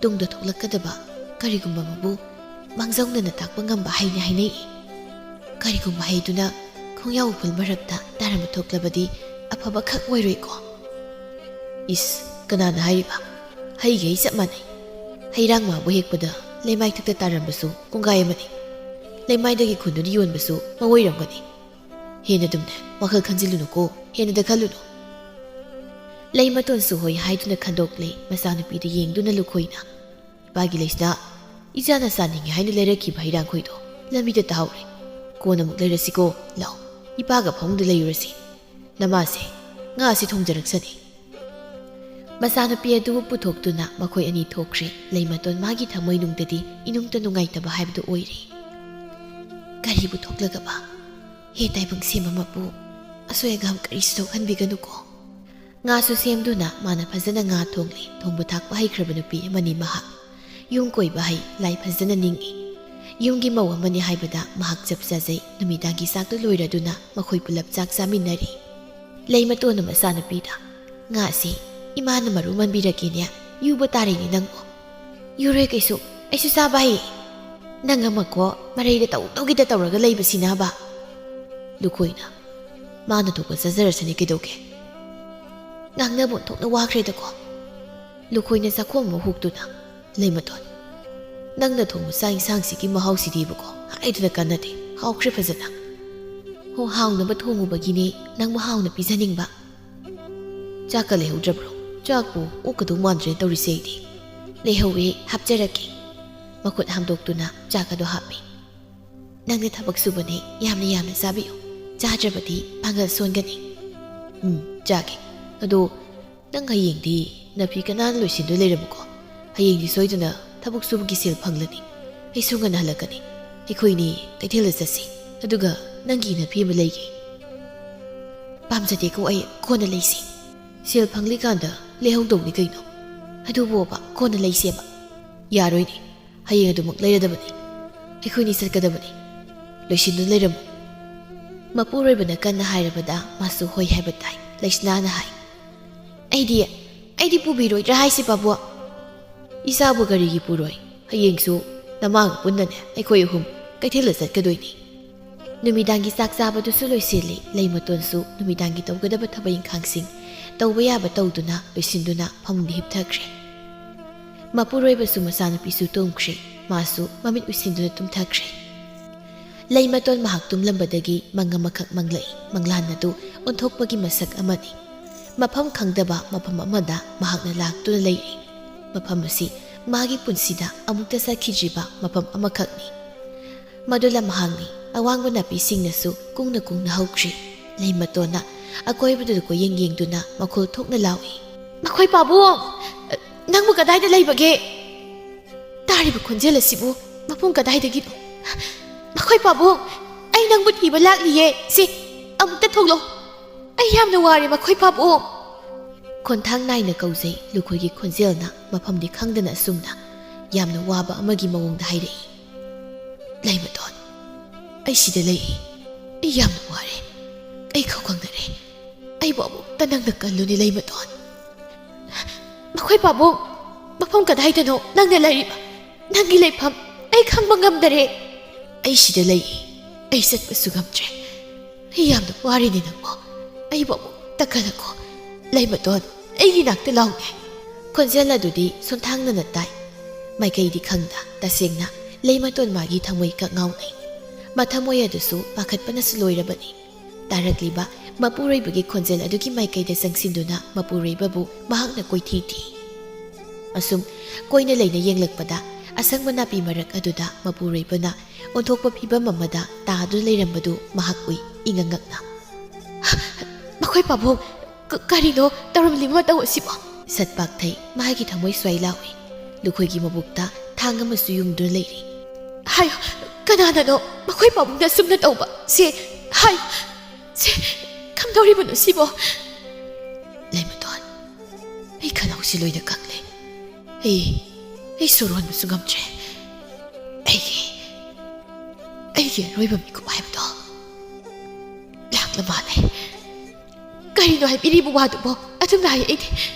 ꯇꯨꯡꯗ ꯊꯣꯛꯂꯛꯀꯗꯕ ꯀꯔꯤꯒꯨꯝꯕ ꯑꯃꯕꯨ ꯃꯥꯡꯖꯧꯅꯅ ꯇꯥꯛꯄ ꯉꯝꯕ ꯍꯩꯅꯤ ꯍꯥꯏꯅꯩ꯫ ꯀꯔꯤꯒꯨꯝꯕ ꯍꯩꯗꯨꯅ ꯈꯣꯡꯌꯥꯎ ꯎꯐꯨꯜ ꯃꯔꯛꯇ ꯇꯥꯔꯝꯕ ꯊꯣꯛꯂꯕꯗꯤ ꯑꯐꯕ ꯈꯛ ꯑꯣꯏꯔꯣꯏꯀꯣ?" "ꯏꯁ, ꯀꯅꯥꯅ ꯍꯥꯏꯔꯤꯕ? ꯍꯩꯒ ꯍꯩ ꯆꯞ ꯃꯥꯟꯅꯩ꯫ ꯍꯩꯔꯥꯡ ꯃꯥꯕꯨ ꯍꯦꯛꯄꯗ ꯂꯩꯃꯥꯏꯊꯛꯇ ꯇꯥꯔꯝꯕꯁꯨ ꯀꯣꯡꯒꯥꯏ ꯑꯃꯅꯤ꯫ ꯂꯩꯃꯥꯏꯗꯒꯤ ꯈꯨꯟꯗꯨꯅ ꯌꯣꯟꯕꯁꯨ ꯃꯑꯣꯏꯔꯝꯒꯅꯤ꯫ ꯍꯦꯟꯅ ꯑꯗꯨꯝꯅꯦ ꯋꯥꯈꯜ ꯈꯟꯖꯤꯜꯂꯨꯅꯨꯀꯣ, ꯍꯦꯟꯅꯗ ꯈꯜꯂꯨꯅꯨ꯫" ꯂꯩꯃꯇꯣꯟꯁꯨ ꯍꯣꯏ ꯍꯥꯏꯗꯨꯅ ꯈꯟꯗꯣꯛꯂꯦ꯫ ꯃꯆꯥꯅꯨꯄꯤꯗ ꯌꯦꯡꯗꯨꯅ ꯂꯨꯈꯣꯏꯅ, "ꯏꯄꯥꯒꯤ ꯂꯩꯁꯤꯗ ꯏꯆꯥꯅ ꯆꯥꯅꯤꯡꯉꯤ ꯍꯥꯏꯅ ꯂꯩꯔꯛꯈꯤꯕ ꯍꯩꯔꯥꯡꯈꯣꯏꯗꯣ ꯂꯝꯕꯤꯗ ꯇꯥꯍꯧꯔꯦ꯫ ꯀꯣꯟꯅ ꯑꯃꯨꯛ ꯂꯩꯔꯁꯤꯀꯣ꯫ ꯂꯥꯛꯑꯣ, ꯏꯄꯥꯒ ꯐꯃꯨꯡꯗ ꯂꯩꯔꯨꯔꯁꯤ꯫ ꯅꯃꯥꯁꯦ ꯉꯥ ꯑꯁꯤ ꯊꯣꯡꯖꯔꯛꯁꯅꯤ꯫" ꯃꯆꯥꯅꯨꯄꯤ ꯑꯗꯨꯕꯨ ꯄꯨꯊꯣꯛꯇꯨꯅ ꯃꯈꯣꯏ ꯑꯅꯤ ꯊꯣꯛꯈ꯭ꯔꯦ꯫ ꯂꯩꯃꯇꯣꯟ ꯃꯥꯒꯤ ꯊꯃꯣꯏꯅꯨꯡꯗꯗꯤ ꯏꯅꯨꯡꯇ ꯅꯨꯡꯉꯥꯏꯇꯕ ꯍꯥꯏꯕꯗꯨ ꯑꯣꯏꯔꯦ꯫ ꯀꯔꯤꯕꯨ ꯊꯣꯛꯂꯒꯕ? ꯍꯦ ꯇꯥꯏꯕꯪ ꯁꯦꯝꯕ ꯃꯄꯨ, ꯑꯁꯣꯏ ꯑꯒꯥꯝ ꯀꯔꯤꯁꯨ ꯊꯣꯛꯍꯟꯕꯤꯒꯅꯨꯀꯣ꯫ ꯉꯥꯁꯨ ꯁꯦꯝꯗꯨꯅ ꯃꯥꯅ ꯐꯖꯅ ꯉꯥ ꯊꯣꯡꯂꯦ꯫ ꯊꯣꯡꯕ ꯊꯥꯛꯄ ꯍꯩꯈ꯭ꯔꯕ ꯅꯨꯄꯤ ꯑꯃꯅꯤ ꯃꯍꯥꯛ꯫ ꯌꯨꯝ ꯀꯣꯏꯕ ꯍꯩ, ꯂꯥꯏ ꯐꯖꯅ ꯅꯤꯡꯏ꯫ ꯌꯨꯝꯒꯤ ꯃꯧ ꯑꯃꯅꯤ ꯍꯥꯏꯕꯗ ꯃꯍꯥꯛ ꯆꯞ ꯆꯥꯖꯩ꯫ ꯅꯨꯃꯤꯗꯥꯡꯒꯤ ꯆꯥꯛꯇꯨ ꯂꯣꯏꯔꯗꯨꯅ ꯃꯈꯣꯏ ꯄꯨꯂꯞ ꯆꯥꯛ ꯆꯥꯃꯤꯟꯅꯔꯤ꯫ ꯂꯩꯃꯇꯣꯟꯅ ꯃꯆꯥꯅꯨꯄꯤꯗ, "ꯉꯥꯁꯤ ꯏꯃꯥꯅ ꯃꯔꯨ ꯃꯟꯕꯤꯔꯛꯀꯦꯅꯦ, ꯌꯨꯕ ꯇꯥꯔꯦꯅꯦ ꯅꯪꯕꯨ꯫" "ꯌꯨꯔꯣꯏ ꯀꯩꯁꯨ, ꯑꯩꯁꯨ ꯆꯥꯕ ꯍꯩ꯫ ꯅꯪ ꯑꯃꯀꯣ ꯃꯔꯩꯗ ꯇꯧ ꯇꯧꯒꯤꯗ ꯇꯧꯔꯒ ꯂꯩꯕꯁꯤꯅꯕ꯫" ꯂꯨꯈꯣꯏꯅ, "ꯃꯥꯅ ꯊꯣꯛꯄ ꯆꯥꯖꯔꯁꯅꯤ, ꯀꯩꯗꯧꯒꯦ?" ꯉꯥꯡꯅꯕ ꯑꯣꯟꯊꯣꯛꯅ ꯋꯥꯈ꯭ꯔꯦꯗꯀꯣ꯫ ꯂꯨꯈꯣꯏꯅ ꯆꯥꯛꯈꯣꯝ ꯑꯃ ꯍꯨꯛꯇꯨꯅ, "ꯂꯩꯃꯇꯣꯟ, ꯅꯪꯅ ꯊꯣꯡꯕ ꯆꯥꯛ ꯏꯟꯁꯥꯡꯁꯤꯒꯤ ꯃꯍꯥꯎꯁꯤꯗꯤꯕꯀꯣ, ꯍꯥꯏꯗꯨꯅ ꯀꯥꯟꯅꯗꯦ, ꯍꯥꯎꯈ꯭ꯔꯦ ꯐꯖꯅ꯫ ꯍꯣ, ꯍꯥꯎꯅꯕ ꯊꯣꯡꯉꯨꯕꯒꯤꯅꯦ ꯅꯪꯕꯨ ꯍꯥꯎꯅ ꯄꯤꯖꯅꯤꯡꯕ꯫ ꯆꯥꯛꯀ ꯂꯩꯍꯧꯗ꯭ꯔꯕ꯭ꯔꯣ? ꯆꯥꯛꯄꯨ ꯑꯣꯛꯀꯗꯧ ꯃꯥꯟꯗ꯭ꯔꯦ ꯇꯧꯔꯤꯁꯦ ꯑꯩꯗꯤ꯫ ꯂꯩꯍꯧꯋꯦ, ꯍꯥꯞꯆꯔꯛꯀꯦ꯫" ꯃꯈꯨꯠ ꯍꯥꯝꯗꯣꯛꯇꯨꯅ ꯆꯥꯛ ꯑꯗꯨ ꯍꯥꯞꯄꯤ꯫ "ꯅꯪꯅ ꯊꯕꯛ ꯁꯨꯕꯅꯦ, ꯌꯥꯝꯅ ꯌꯥꯝꯅ ꯆꯥꯕꯤꯌꯨ꯫ ꯆꯥꯗ꯭ꯔꯕꯗꯤ ꯄꯥꯡꯒꯜ ꯁꯣꯟꯒꯅꯤ꯫" "ꯎꯝ, ꯆꯥꯒꯦ꯫ ꯑꯗꯣ ꯅꯪ ꯍꯌꯦꯡꯗꯤ ꯅꯥꯄꯤ ꯀꯅꯥꯅ ꯂꯣꯏꯁꯤꯟꯗꯣꯏ ꯂꯩꯔꯝꯃꯨꯀꯣ꯫ ꯍꯌꯦꯡꯗꯤ ꯁꯣꯏꯗꯅ ꯊꯕꯛ ꯁꯨꯕꯒꯤ ꯁꯦꯜ ꯐꯪꯂꯅꯤ꯫ ꯑꯩꯁꯨ ꯉꯟꯅ ꯍꯜꯂꯛꯀꯅꯤ꯫ ꯑꯩꯈꯣꯏꯅꯤ ꯀꯩꯊꯦꯜꯗ ꯆꯠꯁꯤ꯫ ꯑꯗꯨꯒ ꯅꯪꯒꯤ ꯅꯥꯄꯤ ꯑꯃ ꯂꯩꯒꯦ꯫" "ꯄꯥꯝꯖꯗꯦꯀꯣ ꯑꯩ, ꯀꯣꯟꯅ ꯂꯩꯁꯤ꯫" "ꯁꯦꯜ ꯐꯪꯂꯤꯀꯥꯟꯗ ꯂꯩꯍꯧꯗꯧꯅꯤ ꯀꯩꯅꯣ꯫" "ꯑꯗꯨꯕꯨꯕ, ꯀꯣꯟꯅ ꯂꯩꯁꯦꯕ꯫" "ꯌꯥꯔꯣꯏꯅꯦ, ꯍꯌꯦꯡ ꯑꯗꯨꯃꯛ ꯂꯩꯔꯗꯕꯅꯤ꯫ ꯑꯩꯈꯣꯏꯅꯤ ꯆꯠꯀꯗꯕꯅꯤ꯫ ꯂꯣꯏꯁꯤꯟꯗꯨꯅ ꯂꯩꯔꯝꯃꯨ꯫" ꯃꯄꯨꯔꯣꯏꯕꯅ ꯀꯟꯅ ꯍꯥꯏꯔꯕꯗ ꯃꯥꯁꯨ ꯍꯣꯏ ꯍꯥꯏꯕ ꯇꯥꯏ꯫ ꯂꯩꯁꯅꯥꯅ ꯍꯥꯏ, "ꯑꯩꯗꯤ, ꯑꯩꯗꯤ ꯄꯨꯕꯤꯔꯣꯏꯗ꯭ꯔꯥ ꯍꯥꯏꯁꯤ, ꯄꯥꯕꯨꯡ?" "ꯏꯆꯥꯕꯨ ꯀꯔꯤꯒꯤ ꯄꯨꯔꯣꯏ? ꯍꯌꯦꯡꯁꯨ ꯅꯃꯥꯒ ꯄꯨꯟꯅꯅꯦ ꯑꯩꯈꯣꯏ ꯑꯍꯨꯝ ꯀꯩꯊꯦꯜꯗ ꯆꯠꯀꯗꯣꯏꯅꯤ꯫" ꯅꯨꯃꯤꯗꯥꯡꯒꯤ ꯆꯥꯛ ꯆꯥꯕꯗꯨꯁꯨ ꯂꯣꯏꯁꯤꯜꯂꯤ꯫ ꯂꯩꯃꯇꯣꯟꯁꯨ ꯅꯨꯃꯤꯗꯥꯡꯒꯤ ꯇꯧꯒꯗꯕ ꯊꯕꯛ ꯏꯪꯈꯥꯡꯁꯤꯡ ꯇꯧꯕ ꯌꯥꯕ ꯇꯧꯗꯨꯅ ꯂꯣꯏꯁꯤꯟꯗꯨꯅ ꯐꯃꯨꯡꯗ ꯍꯤꯞꯊꯈ꯭ꯔꯦ꯫ ꯃꯄꯨꯔꯣꯏꯕꯁꯨ ꯃꯆꯥꯅꯨꯄꯤꯁꯨ ꯇꯨꯝꯈ꯭ꯔꯦ꯫ ꯃꯥꯁꯨ ꯃꯃꯤꯠ ꯎꯏꯁꯤꯟꯗꯨꯅ ꯇꯨꯝꯊꯈ꯭ꯔꯦ꯫ ꯂꯩꯃꯇꯣꯟ ꯃꯍꯥꯛ ꯇꯨꯝꯂꯝꯕꯗꯒꯤ ꯃꯪ ꯑꯃꯈꯛ ꯃꯪꯂꯛꯏ꯫ ꯃꯪꯂꯥꯟ ꯑꯗꯨ ꯑꯣꯟꯊꯣꯛꯄꯒꯤ ꯃꯁꯛ ꯑꯃꯅꯤ꯫ ꯃꯐꯝ ꯈꯪꯗꯕ ꯃꯐꯝ ꯑꯃꯗ ꯃꯍꯥꯛꯅ ꯂꯥꯛꯇꯨꯅ ꯂꯩꯔꯤ꯫ ꯃꯐꯝ ꯑꯁꯤ ꯃꯥꯒꯤ ꯄꯨꯟꯁꯤꯗ ꯑꯃꯨꯛꯇ ꯆꯠꯈꯤꯗ꯭ꯔꯤꯕ ꯃꯐꯝ ꯑꯃꯈꯛꯅꯤ꯫ ꯃꯗꯨ ꯂꯝꯍꯥꯡꯅꯤ꯫ ꯑꯋꯥꯡꯕ ꯅꯥꯄꯤꯁꯤꯡꯅꯁꯨ ꯀꯨꯡꯅ ꯀꯨꯡꯅ ꯍꯧꯈ꯭ꯔꯤ꯫ ꯂꯩꯃꯇꯣꯟꯅ ꯑꯀꯣꯏꯕꯗꯨꯗ ꯀꯣꯏꯌꯦꯡ ꯌꯦꯡꯗꯨꯅ ꯃꯈꯣꯜ ꯊꯣꯛꯅ ꯂꯥꯎꯏ, "ꯃꯈꯣꯏ ꯄꯥꯕꯨꯡ! ꯅꯪꯕꯨ ꯀꯗꯥꯏꯗ ꯂꯩꯕꯒꯦ? ꯇꯥꯔꯤꯕ ꯈꯣꯟꯖꯦꯜ ꯑꯁꯤꯕꯨ ꯃꯐꯝ ꯀꯗꯥꯏꯗꯒꯤꯅꯣ? ꯃꯈꯣꯏ ꯄꯥꯕꯨꯡ! ꯑꯩ ꯅꯪꯕꯨ ꯊꯤꯕ ꯂꯥꯛꯂꯤꯌꯦ꯫ ꯁꯤ, ꯑꯃꯨꯛꯇ ꯊꯣꯛꯂꯛꯑꯣ꯫ ꯑꯩ ꯌꯥꯝꯅ ꯋꯥꯔꯦ, ꯃꯈꯣꯏ ꯄꯥꯕꯨꯡ!" ꯈꯣꯟꯊꯥꯡ ꯅꯥꯏꯅ ꯀꯧꯖꯩ꯫ ꯂꯨꯈꯣꯏꯒꯤ ꯈꯣꯟꯖꯦꯜꯅ ꯃꯐꯝꯗꯤ ꯈꯪꯗꯅ ꯑꯁꯨꯝꯅ ꯌꯥꯝꯅ ꯋꯥꯕ ꯑꯃꯒꯤ ꯃꯑꯣꯡꯗ ꯍꯥꯏꯔꯛꯏ, "ꯂꯩꯃꯇꯣꯟ, ꯑꯩ ꯁꯤꯗ ꯂꯩ꯫ ꯑꯩ ꯌꯥꯝꯅ ꯋꯥꯔꯦ꯫ ꯑꯩ ꯈꯧꯒꯪꯅꯔꯦ꯫ ꯑꯩꯕꯨ ꯑꯃꯨꯛꯇ ꯅꯪꯅ ꯀꯜꯂꯨꯅꯦ, ꯂꯩꯃꯇꯣꯟ꯫" "ꯃꯈꯣꯏ ꯄꯥꯕꯨꯡ, ꯃꯐꯝ ꯀꯗꯥꯏꯗꯅꯣ ꯅꯪꯅ ꯂꯩꯔꯤꯕ? ꯅꯪꯒꯤ ꯂꯩꯐꯝ ꯑꯩ ꯈꯪꯕ ꯉꯝꯗꯔꯦ꯫" "ꯑꯩ ꯁꯤꯗ ꯂꯩ꯫ ꯑꯩ ꯆꯠꯄꯁꯨ ꯉꯝꯗ꯭ꯔꯦ꯫ ꯑꯩ ꯌꯥꯝꯅ ꯋꯥꯔꯦꯅꯦ ꯅꯪꯕꯨ꯫ ꯑꯩꯕꯨ ꯑꯃꯨꯛꯇ ꯀꯜꯂꯀꯣ꯫ "ꯂꯩꯃꯇꯣꯟ, ꯑꯩꯒꯤ ꯅꯥꯛꯇ ꯂꯥꯎꯅꯦ!" ꯈꯣꯟꯖꯦꯜ ꯑꯗꯨꯗꯤ ꯁꯣꯟꯊꯥꯡꯅꯅ ꯇꯥꯏ꯫ ꯃꯥꯏꯀꯩꯗꯤ ꯈꯪꯗ, ꯇꯁꯦꯡꯅ ꯂꯩꯃꯇꯣꯟ ꯃꯥꯒꯤ ꯊꯃꯣꯏ ꯀꯛ ꯉꯥꯎꯅꯩ꯫ ꯃꯊꯃꯣꯏ ꯑꯗꯨꯁꯨ ꯄꯥꯈꯠꯄꯅꯁꯨ ꯂꯣꯏꯔꯕꯅꯤ꯫ ꯇꯥꯔꯛꯂꯤꯕ ꯃꯄꯨꯔꯣꯏꯕꯒꯤ ꯈꯣꯟꯖꯦꯜ ꯑꯗꯨꯒꯤ ꯃꯥꯏꯀꯩꯗ ꯆꯪꯁꯤꯟꯗꯨꯅ ꯃꯄꯨꯔꯣꯏꯕꯕꯨ ꯃꯍꯥꯛꯅ ꯀꯣꯏꯊꯤ ꯊꯤ꯫ ꯑꯁꯨꯝ ꯀꯣꯏꯅ ꯂꯩꯅ ꯌꯦꯡꯂꯛꯄꯗ, ꯑꯁꯪꯕ ꯅꯥꯄꯤ ꯃꯔꯛ ꯑꯗꯨꯗ ꯃꯄꯨꯔꯣꯏꯕꯅ ꯑꯣꯟꯊꯣꯛꯄ ꯐꯤꯚꯝ ꯑꯃꯗ ꯇꯥꯗꯨꯅ ꯂꯩꯔꯝꯕꯗꯨ ꯃꯍꯥꯛ ꯎꯏ, ꯏꯉꯛ ꯉꯛꯅ꯫ "ꯃꯈꯣꯏ ꯄꯥꯕꯨꯡ, ꯀ-, ꯀꯔꯤꯅꯣ ꯇꯧꯔꯝꯂꯤꯕ ꯃꯇꯧ ꯑꯁꯤꯕꯣ?" ꯁꯠ ꯄꯥꯛꯊꯩ, ꯃꯍꯥꯛꯀꯤ ꯊꯃꯣꯏ ꯁ꯭ꯋꯥꯏ ꯂꯥꯎꯏ꯫ ꯂꯨꯈꯣꯏꯒꯤ ꯃꯕꯨꯛꯇ ꯊꯥꯡ ꯑꯃꯁꯨ ꯌꯨꯡꯗꯨꯅ ꯂꯩꯔꯤ꯫ "ꯍꯥꯏꯌꯨ, ꯀꯅꯥꯅꯅꯣ ꯃꯈꯣꯏ ꯄꯥꯕꯨꯡꯗ ꯑꯁꯨꯝꯅ ꯇꯧꯕ? ꯁꯦ, ꯍꯥꯏꯌꯨ, ꯁꯦ, ꯀꯝꯗꯧꯔꯤꯕꯅꯣ ꯁꯤꯕꯣ?" "ꯂꯩꯃꯇꯣꯟ, ꯑꯩ ꯈꯅꯥꯎꯁꯤ ꯂꯣꯏꯅ ꯀꯪꯂꯦ꯫ ꯑꯩ, ꯑꯩ ꯁꯣꯔ ꯍꯣꯟꯕꯁꯨ ꯉꯝꯗ꯭ꯔꯦ꯫ ꯑꯩꯒꯤ, ꯑꯩꯒꯤ ꯑꯔꯣꯏꯕ ꯃꯤꯀꯨꯞ ꯍꯥꯏꯕꯗꯣ ꯂꯥꯛꯂ ꯃꯥꯜꯂꯦ꯫" "ꯀꯔꯤꯅꯣ ꯍꯥꯏꯕꯤꯔꯤꯕ ꯋꯥꯗꯨꯕꯣ? ꯑꯗꯨꯝꯅ ꯍꯥꯏ ꯑꯩꯗꯤ꯫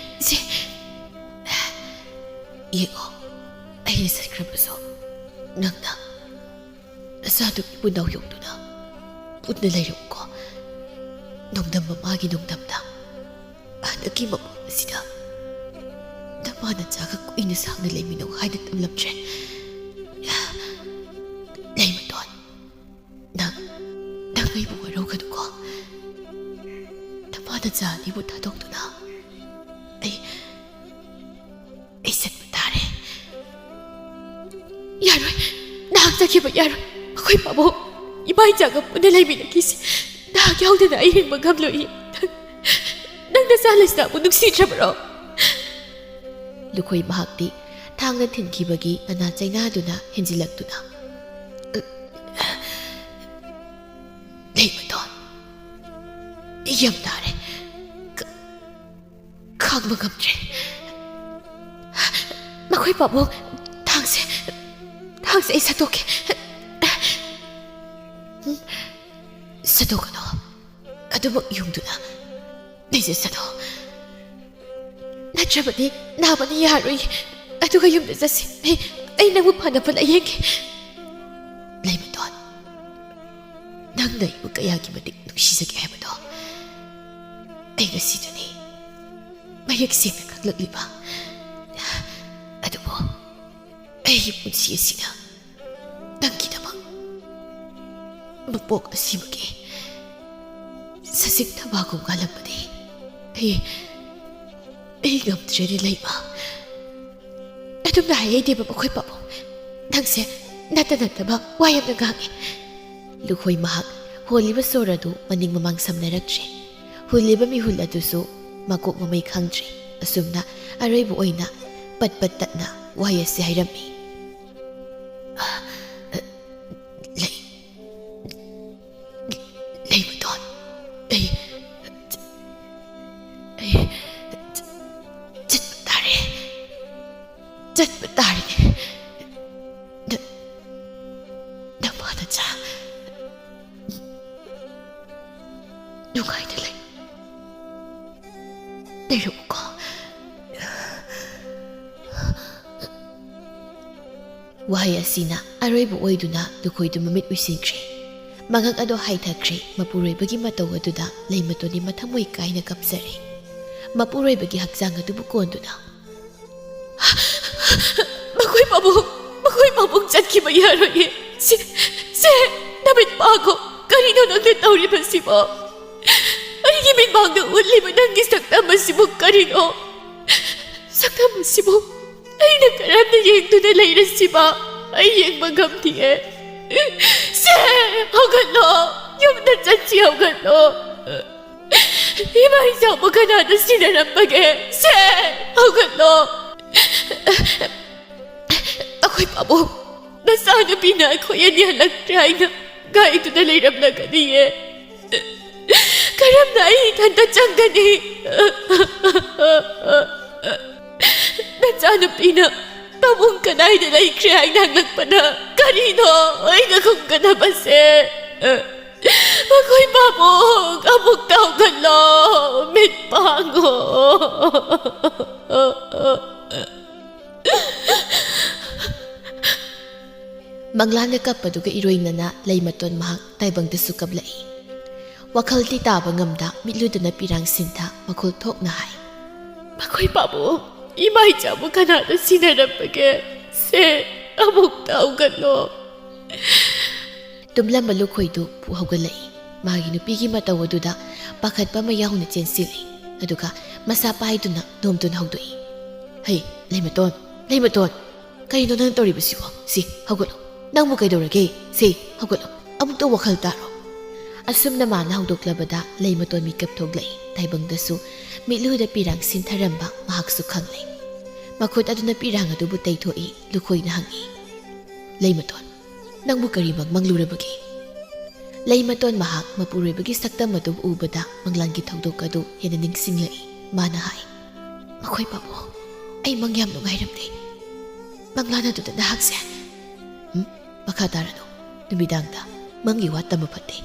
ꯁꯦ, ꯌꯦꯡꯉꯣ, ꯑꯩꯅ ꯆꯠꯈ꯭ꯔꯕꯁꯨ ꯅꯪꯅ ꯅꯆꯥꯗꯨꯒꯤ ꯄꯨꯟꯗꯥꯎ ꯌꯣꯛꯇꯨꯅ ꯄꯨꯟꯅ ꯂꯩꯔꯛꯎꯀꯣ꯫ ꯅꯣꯡꯗꯝ ꯃꯃꯥꯒꯤ ꯅꯣꯡꯗꯝꯗ ꯍꯟꯗꯛꯀꯤ ꯃꯄꯣꯛ ꯑꯁꯤꯗ ꯅꯃꯥ ꯅꯆꯥꯒ ꯀꯨꯏꯅ ꯁꯥꯡꯅ ꯂꯩꯃꯤꯟꯅꯧ ꯍꯥꯏꯅ ꯇꯝꯂꯝꯗ꯭ꯔꯦ꯫ ꯂꯩꯃꯇꯣꯟ, ꯅꯪ, ꯅꯪ ꯑꯩꯕꯨ ꯋꯥꯔꯧꯒꯅꯨꯀꯣ꯫ ꯅꯃꯥ ꯅꯆꯥ ꯑꯅꯤꯕꯨ ꯊꯥꯗꯣꯛꯇꯨꯅ ꯑꯩ, ꯑꯩ ꯆꯠꯄ ꯇꯥꯔꯦ꯫" "ꯌꯥꯔꯣꯏ, ꯅꯍꯥꯛ ꯆꯠꯈꯤꯕ ꯌꯥꯔꯣꯏ꯫ ꯑꯩꯈꯣꯏ ꯄꯥꯕꯨꯡ ꯏꯃꯥ ꯏꯆꯥꯒ ꯄꯨꯟꯅ ꯂꯩꯃꯤꯟꯅꯈꯤꯁꯤ꯫ ꯅꯍꯥꯛ ꯌꯥꯎꯗꯅ ꯑꯩ ꯍꯤꯡꯕ ꯉꯝꯂꯣꯏ꯫ ꯅꯪ, ꯅꯪ ꯅꯆꯥ ꯂꯩꯁꯅꯥꯕꯨ ꯅꯨꯡꯁꯤꯗ꯭ꯔꯕ꯭ꯔꯣ?" ꯂꯨꯈꯣꯏ ꯃꯍꯥꯛꯇꯤ ꯊꯥꯡꯅ ꯊꯤꯟꯈꯤꯕꯒꯤ ꯃꯅꯥ ꯆꯩꯅꯥꯗꯨꯅ ꯍꯦꯟꯖꯤꯜꯂꯛꯇꯨꯅ, "ꯂꯩꯃꯇꯣꯟ, ꯑꯩ ꯌꯥꯝ ꯅꯥꯔꯦ꯫ ꯈ-, ꯈꯥꯡꯕ ꯉꯝꯗ꯭ꯔꯦ꯫ ꯃꯈꯣꯏ ꯄꯥꯕꯨꯡ, ꯊꯥꯡꯁꯦ, ꯊꯥꯡꯁꯦ ꯑꯩ ꯁꯠꯇꯣꯛꯀꯦ꯫" "ꯎꯝ, ꯁꯠꯇꯣꯛꯀꯅꯨ꯫ ꯑꯗꯨꯃꯛ ꯌꯨꯡꯗꯨꯅ ꯂꯩꯖꯁꯅꯨ꯫ ꯅꯠꯇ꯭ꯔꯕꯗꯤ ꯅꯥꯕꯅ ꯌꯥꯔꯣꯏ꯫ ꯑꯗꯨꯒ ꯌꯨꯝꯗ ꯆꯠꯁꯤ꯫ ꯑꯩ, ꯑꯩ ꯅꯪꯕꯨ ꯐꯅꯕ ꯂꯥꯌꯦꯡꯒꯦ꯫" "ꯂꯩꯃꯇꯣꯟ, ꯅꯪꯅ ꯑꯩꯕꯨ ꯀꯌꯥꯒꯤ ꯃꯇꯤꯛ ꯅꯨꯡꯁꯤꯖꯒꯦ ꯍꯥꯏꯕꯗꯣ ꯑꯩ ꯉꯁꯤꯗꯨꯅꯤ ꯃꯌꯦꯛ ꯁꯦꯡꯅ ꯈꯪꯂꯛꯂꯤꯕ꯫ ꯑꯗꯨꯕꯨ ꯑꯩꯒꯤ ꯄꯨꯟꯁꯤ ꯑꯁꯤꯅ ꯅꯪꯒꯤꯗꯃꯛ ꯃꯄꯣꯛ ꯑꯁꯤꯃꯒꯤ ꯁꯖꯤꯛ ꯊꯕꯥꯒꯨꯝ ꯉꯥꯜꯂꯝꯕꯗꯤ ꯑꯩ, ꯑꯩ ꯉꯝꯗ꯭ꯔꯦꯅꯦ ꯂꯩꯃ꯫ ꯑꯗꯨꯝꯅ ꯍꯥꯏꯍꯩꯗꯦꯕ ꯃꯈꯣꯏ ꯄꯥꯕꯨꯡ꯫ ꯅꯪꯁꯦ ꯅꯠꯇ ꯅꯠꯇꯕ ꯋꯥ ꯌꯥꯝꯅ ꯉꯥꯡꯉꯦ꯫ ꯂꯨꯈꯣꯏ ꯃꯍꯥꯛ ꯍꯣꯜꯂꯤꯕ ꯁꯣꯔ ꯑꯗꯨ ꯃꯅꯤꯡ ꯃꯃꯥꯡ ꯁꯝꯅꯔꯛꯇ꯭ꯔꯦ꯫ ꯍꯨꯜꯂꯤꯕ ꯃꯤꯍꯨꯜ ꯑꯗꯨꯁꯨ ꯃꯀꯣꯛ ꯃꯃꯩ ꯈꯪꯗ꯭ꯔꯦ꯫ ꯑꯁꯨꯝꯅ ꯑꯔꯣꯏꯕ ꯑꯣꯏꯅ ꯄꯠ ꯄꯠ ꯇꯠꯅ ꯋꯥꯍꯩ ꯑꯁꯤ ꯍꯥꯏꯔꯝꯃꯤ꯫ "ꯂꯩ, ꯂꯩꯃꯇꯣꯟ, ꯑꯩ, ꯑꯩ ꯆꯠꯄ ꯇꯥꯔꯦ, ꯆꯠꯄ ꯇꯥꯔꯦ꯫ ꯅ-, ꯅꯃꯥ ꯅꯆꯥ ꯅꯨꯡꯉꯥꯏꯅ ꯂꯩ, ꯂꯩꯔꯛꯎꯀꯣ꯫" ꯋꯥꯍꯩ ꯑꯁꯤꯅ ꯑꯔꯣꯏꯕ ꯑꯣꯏꯗꯨꯅ ꯂꯨꯈꯣꯏꯗꯨ ꯃꯃꯤꯠ ꯎꯏꯁꯤꯟꯈ꯭ꯔꯦ꯫ ꯃꯉꯛ ꯑꯗꯣ ꯍꯥꯏꯊꯈ꯭ꯔꯦ꯫ ꯃꯄꯨꯔꯣꯏꯕꯒꯤ ꯃꯇꯧ ꯑꯗꯨꯗ ꯂꯩꯃꯇꯣꯟꯗꯤ ꯃꯊꯃꯣꯏ ꯀꯥꯏꯅ ꯀꯞꯆꯔꯦ꯫ ꯃꯄꯨꯔꯣꯏꯕꯒꯤ ꯍꯛꯆꯥꯡ ꯑꯗꯨꯕꯨ ꯀꯣꯟꯗꯨꯅ, "ꯃꯈꯣꯏ ꯄꯥꯕꯨꯡ, ꯃꯈꯣꯏ ꯄꯥꯕꯨꯡ ꯆꯠꯈꯤꯕ ꯌꯥꯔꯣꯏꯌꯦ꯫ ꯁꯦ, ꯁꯦ, ꯅꯃꯤꯠ ꯄꯥꯡꯉꯣ꯫ ꯀꯔꯤꯅꯣ ꯅꯪꯅ ꯇꯧꯔꯤꯕꯁꯤꯕꯣ? ꯑꯩꯒꯤ ꯃꯤꯠꯃꯥꯡꯗ ꯎꯠꯂꯤꯕ ꯅꯪꯒꯤ ꯁꯛꯇꯝ ꯑꯁꯤꯕꯨ ꯀꯔꯤꯅꯣ? ꯁꯛꯇꯝ ꯑꯁꯤꯕꯨ ꯑꯩꯅ ꯀꯔꯝꯅ ꯌꯦꯡꯗꯨꯅ ꯂꯩꯔꯁꯤꯕ? ꯑꯩ ꯌꯦꯡꯕ ꯉꯝꯗꯤꯌꯦ꯫ ꯁꯦ, ꯍꯧꯒꯠꯂꯣ꯫ ꯌꯨꯝꯗ ꯆꯠꯁꯤ, ꯍꯧꯒꯠꯂꯣ꯫ ꯏꯃꯥ ꯏꯆꯥꯕꯨ ꯀꯅꯥꯅ ꯁꯤꯟꯅꯔꯝꯕꯒꯦ? ꯁꯦ, ꯍꯧꯒꯠꯂꯣ꯫" ꯑꯩꯈꯣꯏ ꯄꯥꯕꯨꯡ, ꯅꯆꯥꯅꯨꯄꯤꯅ ꯑꯩꯈꯣꯏ ꯑꯅꯤ ꯍꯜꯂꯛꯇ꯭ꯔꯦ ꯍꯥꯏꯅ ꯉꯥꯏꯗꯨꯅ ꯂꯩꯔꯝꯂꯒꯅꯤꯌꯦ꯫ ꯀꯔꯝꯅ ꯑꯩ ꯏꯊꯟꯇ ꯆꯪꯒꯅꯤ? ꯅꯆꯥꯅꯨꯄꯤꯅ ꯄꯥꯕꯨꯡ ꯀꯗꯥꯏꯗ ꯂꯩꯈ꯭ꯔꯦ ꯍꯥꯏꯅ ꯍꯪꯂꯛꯄꯗ ꯀꯔꯤꯅꯣ ꯑꯩꯅ ꯈꯨꯝꯒꯗꯕꯁꯦ? ꯃꯈꯣꯏ ꯄꯥꯕꯨꯡ ꯑꯃꯨꯛꯇ ꯍꯧꯒꯠꯂꯣ, ꯃꯤꯠ ꯄꯥꯡꯉꯣ꯫ ꯃꯪꯂꯥꯟꯗ ꯀꯞꯄꯗꯨꯒ ꯏꯔꯣꯏꯅꯅ ꯂꯩꯃꯇꯣꯟ ꯃꯍꯥꯛ ꯇꯥꯏꯕꯪꯗꯁꯨ ꯀꯞꯂꯛꯏ꯫ ꯋꯥꯈꯜꯗꯤ ꯇꯥꯕ ꯉꯝꯗ ꯃꯤꯠꯂꯨꯗꯨꯅ ꯄꯤꯔꯥꯡ ꯁꯤꯟꯊ ꯃꯈꯣꯜ ꯊꯣꯛꯅ ꯍꯥꯏ, ꯃꯈꯣꯏ ꯄꯥꯕꯨꯡ, ꯏꯃꯥ ꯏꯆꯥꯕꯨ ꯀꯅꯥꯅ ꯁꯤꯟꯅꯔꯝꯕꯒꯦ? ꯁꯦ, ꯑꯃꯨꯛꯇ ꯍꯧꯒꯠꯂꯣ꯫ ꯇꯨꯝꯂꯝꯕ ꯂꯨꯈꯣꯏꯗꯨ ꯄꯨ ꯍꯧꯒꯠꯂꯛꯏ꯫ ꯃꯥꯒꯤ ꯅꯨꯄꯤꯒꯤ ꯃꯇꯧ ꯑꯗꯨꯗ ꯄꯥꯈꯠꯄ ꯑꯃ ꯌꯥꯎꯅ ꯆꯦꯟꯁꯤꯜꯂꯤ꯫ ꯑꯗꯨꯒ ꯃꯁꯥ ꯄꯥꯏꯗꯨꯅ ꯅꯣꯝꯗꯨꯅ ꯍꯧꯗꯣꯛꯏ꯫ "ꯍꯩ, ꯂꯩꯃꯇꯣꯟ, ꯂꯩꯃꯇꯣꯟ! ꯀꯔꯤꯅꯣ ꯅꯪ ꯇꯧꯔꯤꯕꯁꯤꯕꯣ? ꯁꯤ, ꯍꯧꯒꯠꯂꯣ꯫ ꯅꯪꯕꯨ ꯀꯩꯗꯧꯔꯒꯦ? ꯁꯤ, ꯍꯧꯒꯠꯂꯣ꯫ ꯑꯃꯨꯛꯇ ꯋꯥꯈꯜ ꯇꯥꯔꯣ꯫" ꯑꯁꯨꯝꯅ ꯃꯥꯅ ꯍꯧꯗꯣꯛꯂꯕꯗ ꯂꯩꯃꯇꯣꯟ ꯃꯤꯀꯞ ꯊꯣꯛꯂꯛꯏ꯫ ꯇꯥꯏꯕꯪꯗꯁꯨ ꯃꯤꯠꯂꯨꯗ ꯄꯤꯔꯥꯡ ꯁꯤꯟꯊꯔꯝꯕ ꯃꯍꯥꯛꯁꯨ ꯈꯪꯂꯦ꯫ ꯃꯈꯨꯠ ꯑꯗꯨꯅ ꯄꯤꯔꯥꯡ ꯑꯗꯨꯕꯨ ꯇꯩꯊꯣꯛꯏ꯫ ꯂꯨꯈꯣꯏꯅ ꯍꯪꯉꯤ, "ꯂꯩꯃꯇꯣꯟ, ꯅꯪꯕꯨ ꯀꯔꯤ ꯃꯪ ꯃꯪꯂꯨꯔꯕꯒꯦ?" ꯂꯩꯃꯇꯣꯟ ꯃꯍꯥꯛ ꯃꯄꯨꯔꯣꯏꯕꯒꯤ ꯁꯛꯇꯝ ꯑꯗꯨ ꯎꯕꯗ ꯃꯪꯂꯥꯟꯒꯤ ꯊꯧꯗꯣꯛ ꯑꯗꯨ ꯍꯦꯟꯅ ꯅꯤꯡꯁꯤꯡꯂꯛꯏ꯫ ꯃꯥꯅ ꯍꯥꯏ, "ꯃꯈꯣꯏ ꯄꯥꯕꯨꯡ, ꯑꯩ ꯃꯪ ꯌꯥꯝ ꯅꯨꯡꯉꯥꯏꯔꯝꯗꯦ꯫ ꯃꯪꯂꯥꯟ ꯑꯗꯨꯗ ꯅꯍꯥꯛꯁꯦ꯫" "ꯎꯝ, ꯃꯈꯥ ꯇꯥꯔꯅꯨ꯫ ꯅꯨꯃꯤꯗꯥꯡꯗ ꯃꯪꯒꯤ ꯋꯥ ꯇꯝꯕ ꯐꯠꯇꯦ꯫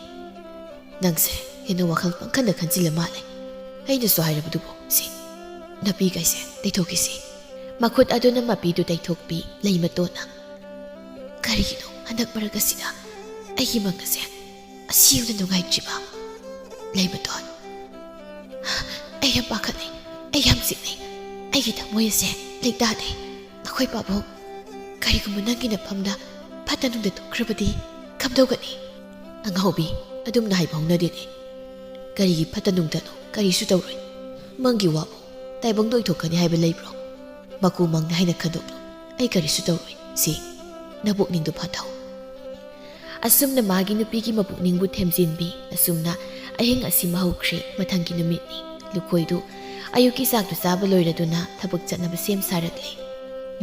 ꯅꯪꯁꯦ ꯍꯦꯟꯅ ꯋꯥꯈꯜ ꯄꯪꯈꯟꯗ ꯈꯟꯖꯤꯜꯂ ꯃꯥꯜꯂꯦ꯫ ꯑꯩꯅꯁꯨ ꯍꯥꯏꯔꯕꯗꯨꯕꯨ꯫ ꯁꯤ, ꯅꯥꯄꯤꯈꯩꯁꯦ ꯇꯩꯊꯣꯛꯈꯤꯁꯤ꯫" ꯃꯈꯨꯠ ꯑꯗꯨꯅ ꯃꯄꯤꯗꯨ ꯇꯩꯊꯣꯛꯄꯤ꯫ ꯂꯩꯃꯇꯣꯟꯅ, "ꯀꯔꯤꯒꯤꯅꯣ ꯍꯟꯗꯛ ꯃꯔꯛ ꯑꯁꯤꯗ ꯑꯩꯒꯤ ꯃꯪ ꯑꯁꯦ ꯑꯁꯤ ꯌꯧꯅ ꯅꯨꯡꯉꯥꯏꯇ꯭ꯔꯤꯕ?" ꯂꯩꯃꯇꯣꯟ, "ꯑꯩ ꯌꯥꯝ ꯄꯥꯈꯠꯂꯦ, ꯑꯩ ꯌꯥꯝ ꯆꯤꯛꯅꯩ, ꯑꯩꯒꯤ ꯊꯃꯣꯏ ꯑꯁꯦ ꯂꯩꯇꯥꯗꯦ꯫ ꯅꯈꯣꯏ ꯄꯥꯕꯨꯡ, ꯀꯔꯤꯒꯨꯝꯕ ꯅꯪꯒꯤ ꯅꯐꯝꯗ ꯐꯠꯇ ꯅꯨꯡꯗ ꯊꯣꯛꯈ꯭ꯔꯕꯗꯤ ꯀꯝꯗꯧꯒꯅꯤ?" "ꯑꯉꯥꯎꯕꯤ, ꯑꯗꯨꯝꯅ ꯍꯥꯏꯕ ꯍꯧꯅꯗꯦꯅꯦ꯫ ꯀꯔꯤꯒꯤ ꯐꯠꯇ ꯅꯨꯡꯗꯅꯣ? ꯀꯔꯤꯁꯨ ꯇꯧꯔꯣꯏ꯫ ꯃꯪꯒꯤ ꯋꯥꯕꯨ ꯇꯥꯏꯕꯪꯗ ꯑꯣꯏꯊꯣꯛꯀꯅꯤ ꯍꯥꯏꯕ ꯂꯩꯕ꯭ꯔꯣ? ꯃꯀꯨ ꯃꯪꯅꯤ ꯍꯥꯏꯅ ꯈꯟꯗꯣꯛꯂꯨ꯫ ꯑꯩ ꯀꯔꯤꯁꯨ ꯇꯧꯔꯣꯏ꯫ ꯁꯤ, ꯅꯄꯨꯛꯅꯤꯡꯗꯨ ꯐꯥꯊꯧ꯫" ꯑꯁꯨꯝꯅ ꯃꯥꯒꯤ ꯅꯨꯄꯤꯒꯤ ꯃꯄꯨꯛꯅꯤꯡꯕꯨ ꯊꯦꯝꯖꯤꯟꯕꯤ꯫ ꯑꯁꯨꯝꯅ ꯑꯍꯤꯡ ꯑꯁꯤꯃ ꯍꯧꯈ꯭ꯔꯦ꯫ ꯃꯊꯪꯒꯤ ꯅꯨꯃꯤꯠꯅꯤ꯫ ꯂꯨꯈꯣꯏꯗꯨ ꯑꯌꯨꯛꯀꯤ ꯆꯥꯛꯇꯨ ꯆꯥꯕ ꯂꯣꯏꯔꯗꯨꯅ ꯊꯕꯛ ꯆꯠꯅꯕ ꯁꯦꯝ ꯁꯥꯔꯛꯂꯦ꯫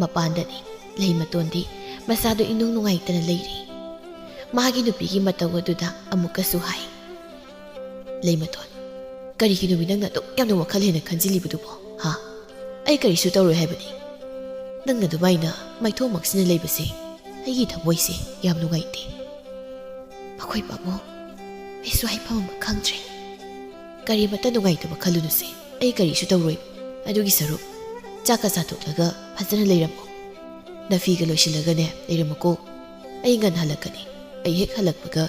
ꯃꯄꯥꯟꯗꯅꯤ꯫ ꯂꯩꯃꯇꯣꯟꯗꯤ ꯃꯁꯥꯗꯨ ꯏꯅꯨꯡ ꯅꯨꯡꯉꯥꯏꯇꯅ ꯂꯩꯔꯤ꯫ ꯃꯥꯒꯤ ꯅꯨꯄꯤꯒꯤ ꯃꯇꯧ ꯑꯗꯨꯗ ꯑꯃꯨꯛꯀꯁꯨ ꯍꯥꯏ, "ꯂꯩꯃꯇꯣꯟ, ꯀꯔꯤꯒꯤꯅꯣꯃꯤ ꯅꯪꯅ ꯑꯗꯨꯛ ꯌꯥꯝꯅ ꯋꯥꯈꯜ ꯍꯦꯟꯅ ꯈꯟꯖꯤꯜꯂꯤꯕꯗꯨꯕꯣ? ꯍꯥ? ꯑꯩ ꯀꯔꯤꯁꯨ ꯇꯧꯔꯣꯏ ꯍꯥꯏꯕꯅꯤ꯫ ꯅꯪꯅ ꯑꯗꯨꯃꯥꯏꯅ ꯃꯥꯏꯊꯣꯡ ꯃꯛꯁꯤꯟꯅ ꯂꯩꯕꯁꯦ ꯑꯩꯒꯤ ꯊꯃꯣꯏꯁꯦ ꯌꯥꯝ ꯅꯨꯡꯉꯥꯏꯇꯦ꯫" "ꯃꯈꯣꯏ ꯄꯥꯕꯨꯡ, ꯑꯩꯁꯨ ꯍꯥꯏꯐꯝ ꯑꯃ ꯈꯪꯗ꯭ꯔꯦ꯫ ꯀꯔꯤꯃꯠꯇ ꯅꯨꯡꯉꯥꯏꯇꯕ ꯈꯜꯂꯨꯅꯨꯁꯦ꯫ ꯑꯩ ꯀꯔꯤꯁꯨ ꯇꯧꯔꯣꯏ꯫ ꯑꯗꯨꯒꯤ ꯁꯔꯨꯛ ꯆꯥꯛꯀ ꯆꯥꯊꯣꯛꯂꯒ ꯐꯖꯅ ꯂꯩꯔꯝꯃꯣ꯫ ꯅꯐꯤꯒ ꯂꯣꯏꯁꯤꯜꯂꯒꯅꯦ ꯂꯩꯔꯝꯃꯨꯀꯣ꯫ ꯑꯩ ꯉꯟꯅ ꯍꯜꯂꯛꯀꯅꯤ꯫ ꯑꯩ ꯍꯦꯛ ꯍꯜꯂꯛꯄꯒ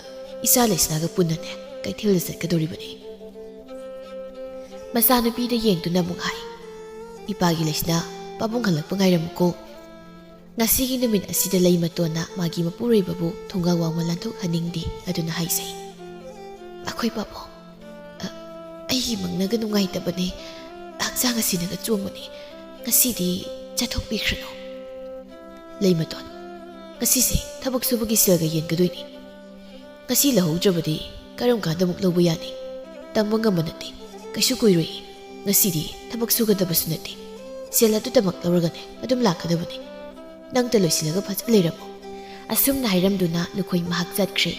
ꯏꯆꯥ ꯂꯩꯁꯅꯥꯒ ꯄꯨꯟꯅꯅꯦ ꯀꯩꯊꯦꯜꯗ ꯆꯠꯀꯗꯧꯔꯤꯕꯅꯤ꯫" ꯃꯆꯥꯅꯨꯄꯤꯗ ꯌꯦꯡꯗꯨꯅ ꯑꯃꯨꯛ ꯍꯥꯏ, ꯏꯄꯥꯒꯤ ꯂꯩꯁꯤꯅ ꯄꯥꯕꯨꯡ ꯍꯜꯂꯛꯄ ꯉꯥꯏꯔꯝꯃꯨꯀꯣ꯫ ꯉꯁꯤꯒꯤ ꯅꯨꯃꯤꯠ ꯑꯁꯤꯗ ꯂꯩꯃꯇꯣꯟꯅ ꯃꯥꯒꯤ ꯃꯄꯨꯔꯣꯏꯕꯕꯨ ꯊꯣꯡꯒꯥ ꯋꯥꯡꯃ ꯂꯥꯟꯊꯣꯛꯍꯟꯅꯤꯡꯗꯦ ꯑꯗꯨꯅ ꯍꯥꯏꯖꯩ꯫ ꯑꯩꯈꯣꯏ ꯄꯥꯕꯨꯡ, ꯑ, ꯑꯩꯒꯤ ꯃꯪꯅꯒ ꯅꯨꯡꯉꯥꯏꯇꯕꯅꯦ, ꯍꯛꯆꯥꯡ ꯑꯁꯤꯅꯒ ꯆꯣꯡꯕꯅꯦ, ꯉꯁꯤꯗꯤ ꯆꯠꯊꯣꯛꯄꯤꯈ꯭ꯔꯅꯨ꯫ ꯂꯩꯃꯇꯣꯟ, ꯉꯁꯤꯁꯦ ꯊꯕꯛ ꯁꯨꯕꯒꯤ ꯁꯦꯜꯒ ꯌꯦꯟꯒꯗꯣꯏꯅꯤ꯫ ꯉꯁꯤ ꯂꯧꯍꯧꯗ꯭ꯔꯕꯗꯤ ꯀꯔꯝ ꯀꯥꯟꯗ ꯑꯃꯨꯛ ꯂꯧꯕ ꯌꯥꯅꯤ? ꯇꯝꯕ ꯉꯝꯕ ꯅꯠꯇꯦ, ꯀꯩꯁꯨ ꯀꯨꯏꯔꯣꯏ꯫ ꯉꯁꯤꯗꯤ ꯊꯕꯛ ꯁꯨꯒꯗꯕꯁꯨ ꯅꯠꯇꯦ꯫ ꯁꯦꯜ ꯑꯗꯨꯗꯃꯛ ꯂꯧꯔꯒꯅꯦ ꯑꯗꯨꯝ ꯂꯥꯛꯀꯗꯕꯅꯦ꯫ ꯅꯪꯇ ꯂꯣꯏꯁꯤꯜꯂꯒ ꯐꯖꯅ ꯂꯩꯔꯝꯃꯣ꯫ ꯑꯁꯨꯝꯅ ꯍꯥꯏꯔꯝꯗꯨꯅ ꯂꯨꯈꯣꯏ ꯃꯍꯥꯛ ꯆꯠꯈ꯭ꯔꯦ꯫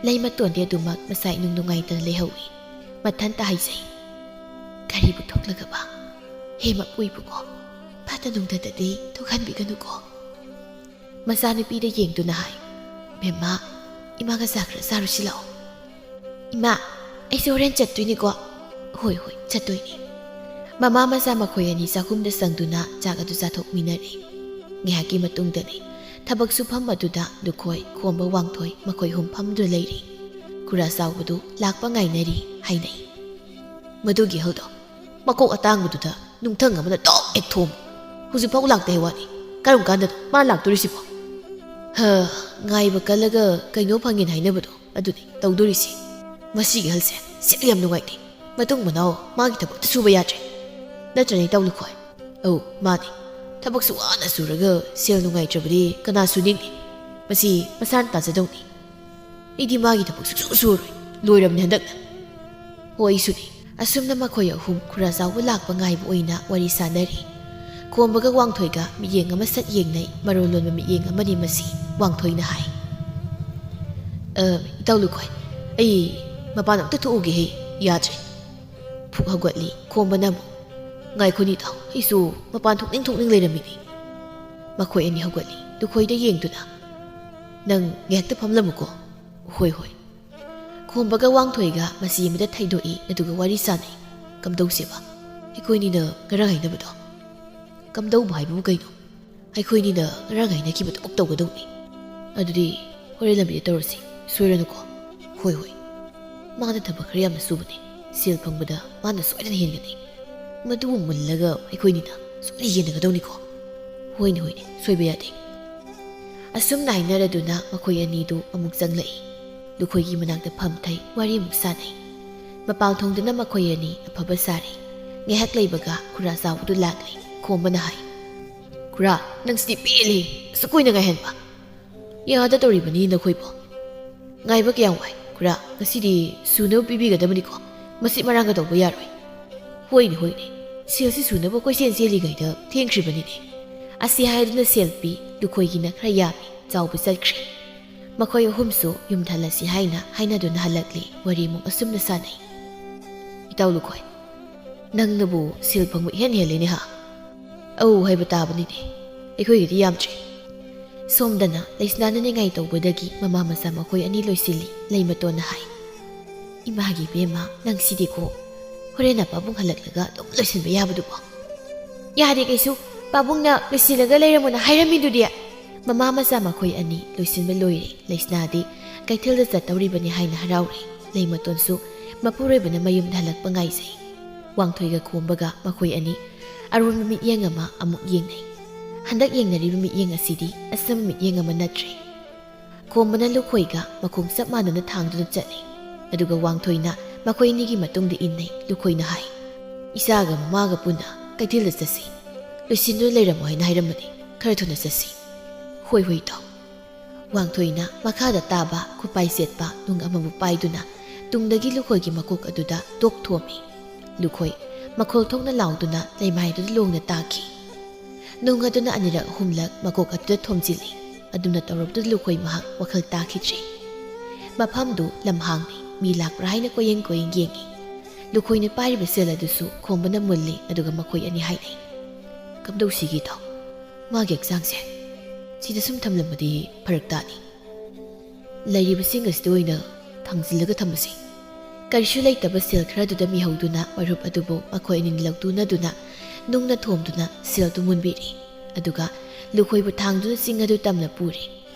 ꯂꯩꯃꯇꯣꯟꯗꯤ ꯑꯗꯨꯃꯛ ꯃꯁꯥ ꯏꯅꯨꯡ ꯅꯨꯡꯉꯥꯏꯇꯅ ꯂꯩꯍꯧꯏ꯫ ꯃꯊꯟꯇ ꯍꯥꯏꯖꯩ, "ꯀꯔꯤꯕꯨ ꯊꯣꯛꯂꯒꯕ? ꯍꯦ ꯃꯄꯨ ꯏꯕꯨꯡꯉꯣ, ꯐꯠꯇ ꯅꯨꯡꯗꯇꯗꯤ ꯊꯣꯛꯍꯟꯕꯤꯒꯅꯨꯀꯣ꯫" ꯃꯆꯥꯅꯨꯄꯤꯗ ꯌꯦꯡꯗꯨꯅ ꯍꯥꯏ, "ꯕꯦꯝꯃ, ꯏꯃꯥꯒ ꯆꯥ ꯈꯔ ꯆꯥꯔꯨꯁꯤ ꯂꯥꯛꯑꯣ꯫" "ꯏꯃꯥ, ꯑꯩꯁꯦ ꯍꯣꯔꯦꯟ ꯆꯠꯇꯣꯏꯅꯤꯀꯣ꯫" "ꯍꯣꯏ, ꯍꯣꯏ, ꯆꯠꯇꯣꯏꯅꯤ꯫" ꯃꯃꯥ ꯃꯆꯥ ꯃꯈꯣꯏ ꯑꯅꯤ ꯆꯥꯛꯈꯨꯝꯗ ꯆꯪꯗꯨꯅ ꯆꯥꯛ ꯑꯗꯨ ꯆꯥꯊꯣꯛꯃꯤꯟꯅꯔꯦ꯫ ꯉꯥꯏꯍꯥꯛꯀꯤ ꯃꯇꯨꯡꯗꯅꯤ ꯊꯕꯛ ꯁꯨꯐꯝ ꯑꯗꯨꯗ ꯂꯨꯈꯣꯏ, ꯈꯣꯝꯕ, ꯋꯥꯡꯊꯣꯏ ꯃꯈꯣꯏ ꯑꯍꯨꯝ ꯐꯝꯗꯨꯅ ꯂꯩꯔꯤ꯫ ꯈꯨꯔꯥ ꯆꯥꯎꯕꯗꯨ ꯂꯥꯛꯄ ꯉꯥꯏꯅꯔꯤ ꯍꯥꯏꯅꯩ꯫ "ꯃꯗꯨꯒꯤ ꯑꯍꯜꯗꯣ ꯃꯀꯣꯛ ꯑꯇꯥꯡꯕꯗꯨꯗ ꯅꯨꯡꯊꯪ ꯑꯃꯅ ꯇꯣꯛ ꯍꯦꯛ ꯊꯣꯝꯃꯨ꯫ ꯍꯧꯖꯤꯛꯐꯥꯎ ꯂꯥꯛꯇꯦ ꯍꯥꯏ ꯋꯥꯅꯤ꯫ ꯀꯔꯝ ꯀꯥꯟꯗꯅꯣ ꯃꯥ ꯂꯥꯛꯇꯣꯔꯤꯁꯤꯕꯣ? ꯍ, ꯉꯥꯏꯕ ꯀꯜꯂꯒ ꯀꯩꯅꯣ ꯐꯪꯉꯦꯅ ꯍꯥꯏꯅꯕꯗꯣ ꯑꯗꯨꯅꯤ ꯇꯧꯗꯣꯔꯤꯁꯤ꯫ ꯃꯁꯤꯒꯤ ꯑꯍꯜꯁꯦ ꯁꯤꯠ ꯌꯥꯝ ꯅꯨꯡꯉꯥꯏꯇꯦ꯫ ꯃꯇꯨꯡ ꯃꯅꯥꯎ ꯃꯥꯒꯤ ꯊꯕꯛꯇ ꯁꯨꯕ ꯌꯥꯗ꯭ꯔꯦ꯫ ꯅꯠꯇ꯭ꯔꯅꯦ, ꯏꯇꯥꯎ ꯂꯨꯈꯣꯏ?" "ꯑꯧ, ꯃꯥꯅꯤ꯫ ꯊꯕꯛꯁꯨ ꯋꯥꯅ ꯁꯨꯔꯒ ꯁꯦꯜ ꯅꯨꯡꯉꯥꯏꯇ꯭ꯔꯕꯗꯤ ꯀꯅꯥ ꯁꯨꯅꯤꯡꯅꯤ? ꯃꯁꯤ ꯃꯁꯥꯅ ꯇꯥꯖꯗꯧꯅꯤ꯫ ꯑꯩꯗꯤ ꯃꯥꯒꯤ ꯊꯕꯛ ꯁꯨꯛꯁꯨ ꯁꯨꯔꯣꯏ꯫ ꯂꯣꯏꯔꯕꯅꯤ ꯍꯟꯗꯛꯅ꯫" "ꯍꯣꯏ, ꯑꯩꯁꯨꯅꯤ꯫" ꯑꯁꯨꯝꯅ ꯃꯈꯣꯏ ꯑꯍꯨꯝ ꯈꯨꯔꯥ ꯆꯥꯎꯕ ꯂꯥꯛꯄ ꯉꯥꯏꯕ ꯑꯣꯏꯅ ꯋꯥꯔꯤ ꯁꯥꯅꯔꯤ꯫ ꯈꯣꯝꯕꯒ ꯋꯥꯡꯊꯣꯏꯒ ꯃꯤꯠꯌꯦꯡ ꯑꯃ ꯁꯠ ꯌꯦꯡꯅꯩ꯫ ꯃꯔꯣꯜ ꯂꯣꯟꯕ ꯃꯤꯠꯌꯦꯡ ꯑꯃꯅꯤ ꯃꯁꯤ꯫ ꯋꯥꯡꯊꯣꯏꯅ ꯍꯥꯏ, "ꯑ, ꯏꯇꯥꯎ ꯂꯨꯈꯣꯏ, ꯑꯩ ꯃꯄꯥꯟ ꯑꯝꯇ ꯊꯣꯛꯎꯒꯦꯍꯦ, ꯌꯥꯗ꯭ꯔꯦ꯫" ꯐꯨꯛ ꯍꯧꯒꯠꯂꯤ꯫ ꯈꯣꯝꯕꯅ ꯑꯃꯨꯛ, "ꯉꯥꯏꯈꯣꯅꯦ ꯏꯇꯥꯎ, ꯑꯩꯁꯨ ꯃꯄꯥꯟ ꯊꯣꯛꯅꯤꯡ ꯊꯣꯛꯅꯤꯡ ꯂꯩꯔꯝꯃꯤꯅꯤ꯫" ꯃꯈꯣꯏ ꯑꯅꯤ ꯍꯧꯒꯠꯂꯤ꯫ ꯂꯨꯈꯣꯏꯗ ꯌꯦꯡꯗꯨꯅ, "ꯅꯪ ꯉꯥꯏꯍꯥꯛꯇ ꯐꯝꯂꯝꯃꯨꯀꯣ꯫" "ꯍꯣꯏ, ꯍꯣꯏ꯫" ꯈꯣꯝꯕꯒ ꯋꯥꯡꯊꯣꯏꯒ ꯃꯆꯤ ꯑꯃꯗ ꯊꯩꯗꯣꯛꯏ, ꯑꯗꯨꯒ ꯋꯥꯔꯤ ꯁꯥꯅꯩ꯫ "ꯀꯝꯗꯧꯁꯦꯕ? ꯑꯩꯈꯣꯏꯅꯤꯅ ꯉꯔꯥꯡ ꯍꯥꯏꯅꯕꯗꯣ?" "ꯀꯝꯗꯧꯕ ꯍꯥꯏꯕꯕꯨ ꯀꯩꯅꯣ? ꯑꯩꯈꯣꯏꯅꯤꯅ ꯉꯔꯥꯡ ꯍꯥꯏꯅꯈꯤꯕꯗꯨꯃꯛ ꯇꯧꯒꯗꯧꯅꯤ꯫" "ꯑꯗꯨꯗꯤ ꯍꯣꯔꯦꯟ ꯂꯝꯕꯤꯗ ꯇꯧꯔꯁꯤ, ꯁꯣꯏꯔꯅꯨꯀꯣ꯫" "ꯍꯣꯏ, ꯍꯣꯏ꯫ ꯃꯥꯅ ꯊꯕꯛ ꯈꯔ ꯌꯥꯝꯅ ꯁꯨꯕꯅꯤ꯫ ꯁꯦꯜ ꯐꯪꯕꯗ ꯃꯥꯅ ꯁꯣꯏꯗꯅ ꯍꯦꯟꯒꯅꯤ꯫" ꯃꯗꯨꯕꯨ ꯃꯨꯜꯂꯒ ꯑꯩꯈꯣꯏꯅꯤꯅ ꯁꯣꯏꯅ ꯌꯦꯟꯅꯒꯗꯧꯅꯤꯀꯣ꯫ ꯍꯣꯏꯅꯦ, ꯍꯣꯏꯅꯦ, ꯁꯣꯏꯕ ꯌꯥꯗꯦ꯫ ꯑꯁꯨꯝꯅ ꯍꯥꯏꯅꯔꯗꯨꯅ ꯃꯈꯣꯏ ꯑꯅꯤꯗꯨ ꯑꯃꯨꯛ ꯆꯪꯂꯛꯏ꯫ ꯂꯨꯈꯣꯏꯒꯤ ꯃꯅꯥꯛꯇ ꯐꯝꯊꯩ, ꯋꯥꯔꯤ ꯑꯃꯨꯛ ꯁꯥꯟꯅꯩ꯫ ꯃꯄꯥꯜ ꯊꯣꯡꯗꯨꯅ ꯃꯈꯣꯏ ꯑꯅꯤ ꯑꯐꯕ ꯁꯥꯔꯤ꯫ ꯉꯥꯏꯍꯥꯛ ꯂꯩꯕꯒ ꯈꯨꯔꯥ ꯆꯥꯎꯕꯗꯨ ꯂꯥꯛꯂꯦ꯫ ꯈꯣꯝꯕꯅ ꯍꯥꯏ, "ꯈꯨꯔꯥ, ꯅꯪꯁꯤꯗꯤ ꯄꯦꯜꯂꯦ꯫ ꯑꯁꯨꯛ ꯀꯨꯏꯅ ꯉꯥꯏꯍꯟꯕ ꯌꯥꯗ ꯇꯧꯔꯤꯕꯅꯤ ꯅꯈꯣꯏꯕꯨ꯫ ꯉꯥꯏꯕ ꯀꯌꯥꯝ ꯋꯥꯏ꯫ ꯈꯨꯔꯥ, ꯉꯁꯤꯗꯤ ꯁꯨꯅꯕ ꯄꯤꯕꯤꯒꯗꯕꯅꯤꯀꯣ꯫ ꯃꯁꯤ ꯃꯔꯥꯡꯒ ꯇꯧꯕ ꯌꯥꯔꯣꯏ꯫" "ꯍꯣꯏꯅꯦ, ꯍꯣꯏꯅꯦ, ꯁꯦꯜꯁꯤ ꯁꯨꯅꯕ ꯀꯣꯏꯆꯦꯟ ꯆꯦꯜꯂꯤꯉꯩꯗ ꯊꯦꯡꯈ꯭ꯔꯤꯕꯅꯤꯅꯦ꯫" ꯑꯁꯤ ꯍꯥꯏꯗꯨꯅ ꯁꯦꯜ ꯄꯤ꯫ ꯂꯨꯈꯣꯏꯒꯤꯅ ꯈꯔ ꯌꯥꯝꯃꯤ, ꯆꯥꯎꯕ ꯆꯠꯈ꯭ꯔꯦ꯫ ꯃꯈꯣꯏ ꯑꯍꯨꯝꯁꯨ ꯌꯨꯝ ꯊꯜꯂꯁꯤ ꯍꯥꯏꯅ ꯍꯥꯏꯅꯗꯨꯅ ꯍꯜꯂꯛꯂꯤ꯫ ꯋꯥꯔꯤꯃꯨꯛ ꯑꯁꯨꯝꯅ ꯁꯥꯟꯅꯩ꯫ "ꯏꯇꯥꯎ ꯂꯨꯈꯣꯏ, ꯅꯪꯅꯕꯨ ꯁꯦꯜ ꯐꯪꯕ ꯏꯍꯦꯟ ꯍꯦꯜꯂꯤꯅꯦ ꯍꯥ?" "ꯑꯧ ꯍꯥꯏꯕ ꯇꯥꯕꯅꯤꯅꯦ, ꯑꯩꯈꯣꯏꯒꯤꯗꯤ ꯌꯥꯝꯗ꯭ꯔꯦ꯫" ꯁꯣꯝꯗꯅ ꯂꯩꯁꯅꯥꯅ ꯅꯤꯡꯉꯥꯏ ꯇꯧꯕꯗꯒꯤ ꯃꯃꯥ ꯃꯆꯥ ꯃꯈꯣꯏ ꯑꯅꯤ ꯂꯣꯏꯁꯤꯜꯂꯤ꯫ ꯂꯩꯃꯇꯣꯟꯅ ꯍꯥꯏ, "ꯏꯃꯥꯒꯤ ꯏꯕꯦꯝꯃ, ꯅꯪꯁꯤꯗꯤꯀꯣ, ꯍꯣꯔꯦꯟ ꯄꯥꯕꯨꯡ ꯍꯜꯂꯛꯂꯒ ꯑꯗꯨꯝ ꯂꯣꯏꯁꯤꯟꯕ ꯌꯥꯕꯗꯨꯕꯣ꯫" "ꯌꯥꯗꯦ ꯀꯩꯁꯨ, ꯄꯥꯕꯨꯡꯅ ꯂꯣꯏꯁꯤꯜꯂꯒ ꯂꯩꯔꯝꯃꯣꯅ ꯍꯥꯏꯔꯝꯃꯤꯗꯨꯗꯤ꯫" ꯃꯃꯥ ꯃꯆꯥ ꯃꯈꯣꯏ ꯑꯅꯤ ꯂꯣꯏꯁꯤꯟꯕ ꯂꯣꯏꯔꯦ꯫ ꯂꯩꯁꯅꯥꯗꯤ ꯀꯩꯊꯦꯜꯗ ꯆꯠꯇꯧꯔꯤꯕꯅꯤ ꯍꯥꯏꯅ ꯍꯔꯥꯎꯔꯦ꯫ ꯂꯩꯃꯇꯣꯟꯁꯨ ꯃꯄꯨꯔꯣꯏꯕꯅ ꯃꯌꯨꯝꯗ ꯍꯜꯂꯛꯄ ꯉꯥꯏꯖꯩ꯫ ꯋꯥꯡꯊꯣꯏꯒ ꯈꯣꯝꯕꯒ ꯃꯈꯣꯏ ꯑꯅꯤ ꯑꯔꯣꯟꯕ ꯃꯤꯠꯌꯦꯡ ꯑꯃ ꯑꯃꯨꯛ ꯌꯦꯡꯅꯩ꯫ ꯍꯟꯗꯛ ꯌꯦꯡꯅꯔꯤꯕ ꯃꯤꯠꯌꯦꯡ ꯑꯁꯤꯗꯤ ꯑꯆꯝꯕ ꯃꯤꯠꯌꯦꯡ ꯑꯃ ꯅꯠꯇ꯭ꯔꯦ꯫ ꯈꯣꯝꯕꯅ ꯂꯨꯈꯣꯏꯒ ꯃꯈꯣꯡ ꯆꯞ ꯃꯥꯟꯅꯅ ꯊꯥꯡꯗꯨꯅ ꯆꯠꯂꯤ꯫ ꯑꯗꯨꯒ ꯋꯥꯡꯊꯣꯏꯅ ꯃꯈꯣꯏ ꯑꯅꯤꯒꯤ ꯃꯇꯨꯡꯗ ꯏꯟꯅꯩ꯫ ꯂꯨꯈꯣꯏꯅ ꯍꯥꯏ, "ꯏꯆꯥꯒ ꯃꯃꯥꯒ ꯄꯨꯟꯅ ꯀꯩꯊꯦꯜꯗ ꯆꯠꯁꯤ꯫ ꯂꯣꯏꯁꯤꯟꯗꯨꯅ ꯂꯩꯔꯝꯃꯣ ꯍꯥꯏꯅ ꯍꯥꯏꯔꯝꯕꯅꯤ꯫ ꯈꯔ ꯊꯨꯅ ꯆꯠꯁꯤ꯫" "ꯍꯣꯏ, ꯍꯣꯏ, ꯏꯇꯥꯎ꯫" ꯋꯥꯡꯊꯣꯏꯅ ꯃꯈꯥꯗ ꯇꯥꯕ ꯈꯨꯄꯥꯏ ꯆꯦꯠꯄ ꯅꯨꯡ ꯑꯃꯕꯨ ꯄꯥꯏꯗꯨꯅ ꯇꯨꯡꯗꯒꯤ ꯂꯨꯈꯣꯏꯒꯤ ꯃꯀꯣꯛ ꯑꯗꯨꯗ ꯇꯣꯛ ꯊꯣꯝꯃꯤ꯫ ꯂꯨꯈꯣꯏ ꯃꯈꯣꯜ ꯊꯣꯛꯅ ꯂꯥꯎꯗꯨꯅ ꯂꯩꯃꯥꯏꯗꯨꯗ ꯂꯣꯡꯅ ꯇꯥꯈꯤ꯫ ꯅꯨꯡ ꯑꯗꯨꯅ ꯑꯅꯤꯔꯛ ꯑꯍꯨꯝꯂꯛ ꯃꯀꯣꯛ ꯑꯗꯨꯗ ꯊꯣꯝꯖꯤꯜꯂꯤ꯫ ꯑꯗꯨꯝꯅ ꯇꯧꯔꯕꯗꯨꯗ ꯂꯨꯈꯣꯏ ꯃꯍꯥꯛ ꯋꯥꯈꯜ ꯇꯥꯈꯤꯗ꯭ꯔꯦ꯫ ꯃꯐꯝꯗꯨ ꯂꯝꯍꯥꯡꯅꯤ, ꯃꯤ ꯂꯥꯛꯄ꯭ꯔꯥ ꯍꯥꯏꯅ ꯀꯣꯏꯌꯦꯡ ꯀꯣꯏꯌꯦꯡ ꯌꯦꯡꯉꯤ꯫ ꯂꯨꯈꯣꯏꯅ ꯄꯥꯏꯔꯤꯕ ꯁꯦꯜ ꯑꯗꯨꯁꯨ ꯈꯣꯝꯕꯅ ꯃꯨꯜꯂꯤ, ꯑꯗꯨꯒ ꯃꯈꯣꯏ ꯑꯅꯤ ꯍꯥꯏꯅꯩ, "ꯀꯝꯗꯧꯁꯤꯒꯦ ꯏꯇꯥꯎ? ꯃꯥꯒꯤ ꯍꯛꯆꯥꯡꯁꯦ ꯁꯤꯗ ꯁꯨꯝ ꯊꯝꯂꯝꯕꯗꯤ ꯐꯔꯛ ꯇꯥꯅꯤ꯫ ꯂꯩꯔꯤꯕꯁꯤꯡ ꯑꯁꯤꯗ ꯑꯣꯏꯅ ꯊꯥꯡꯖꯤꯜꯂꯒ ꯊꯝꯃꯁꯤ꯫" ꯀꯔꯤꯁꯨ ꯂꯩꯇꯕ ꯁꯦꯜ ꯈꯔꯗꯨꯗ ꯃꯤꯍꯧꯗꯨꯅ ꯃꯔꯨꯞ ꯑꯗꯨꯕꯨ ꯃꯈꯣꯏ ꯑꯅꯤꯅ ꯂꯧꯇꯨꯅꯗꯨꯅ ꯅꯨꯡꯅ ꯊꯣꯝꯗꯨꯅ ꯁꯦꯜꯗꯨ ꯃꯨꯟꯕꯤꯔꯤ꯫ ꯑꯗꯨꯒ ꯂꯨꯈꯣꯏꯕꯨ ꯊꯥꯡꯗꯨꯅ ꯆꯤꯡ ꯑꯗꯨ ꯇꯝꯅ ꯄꯨꯔꯤ꯫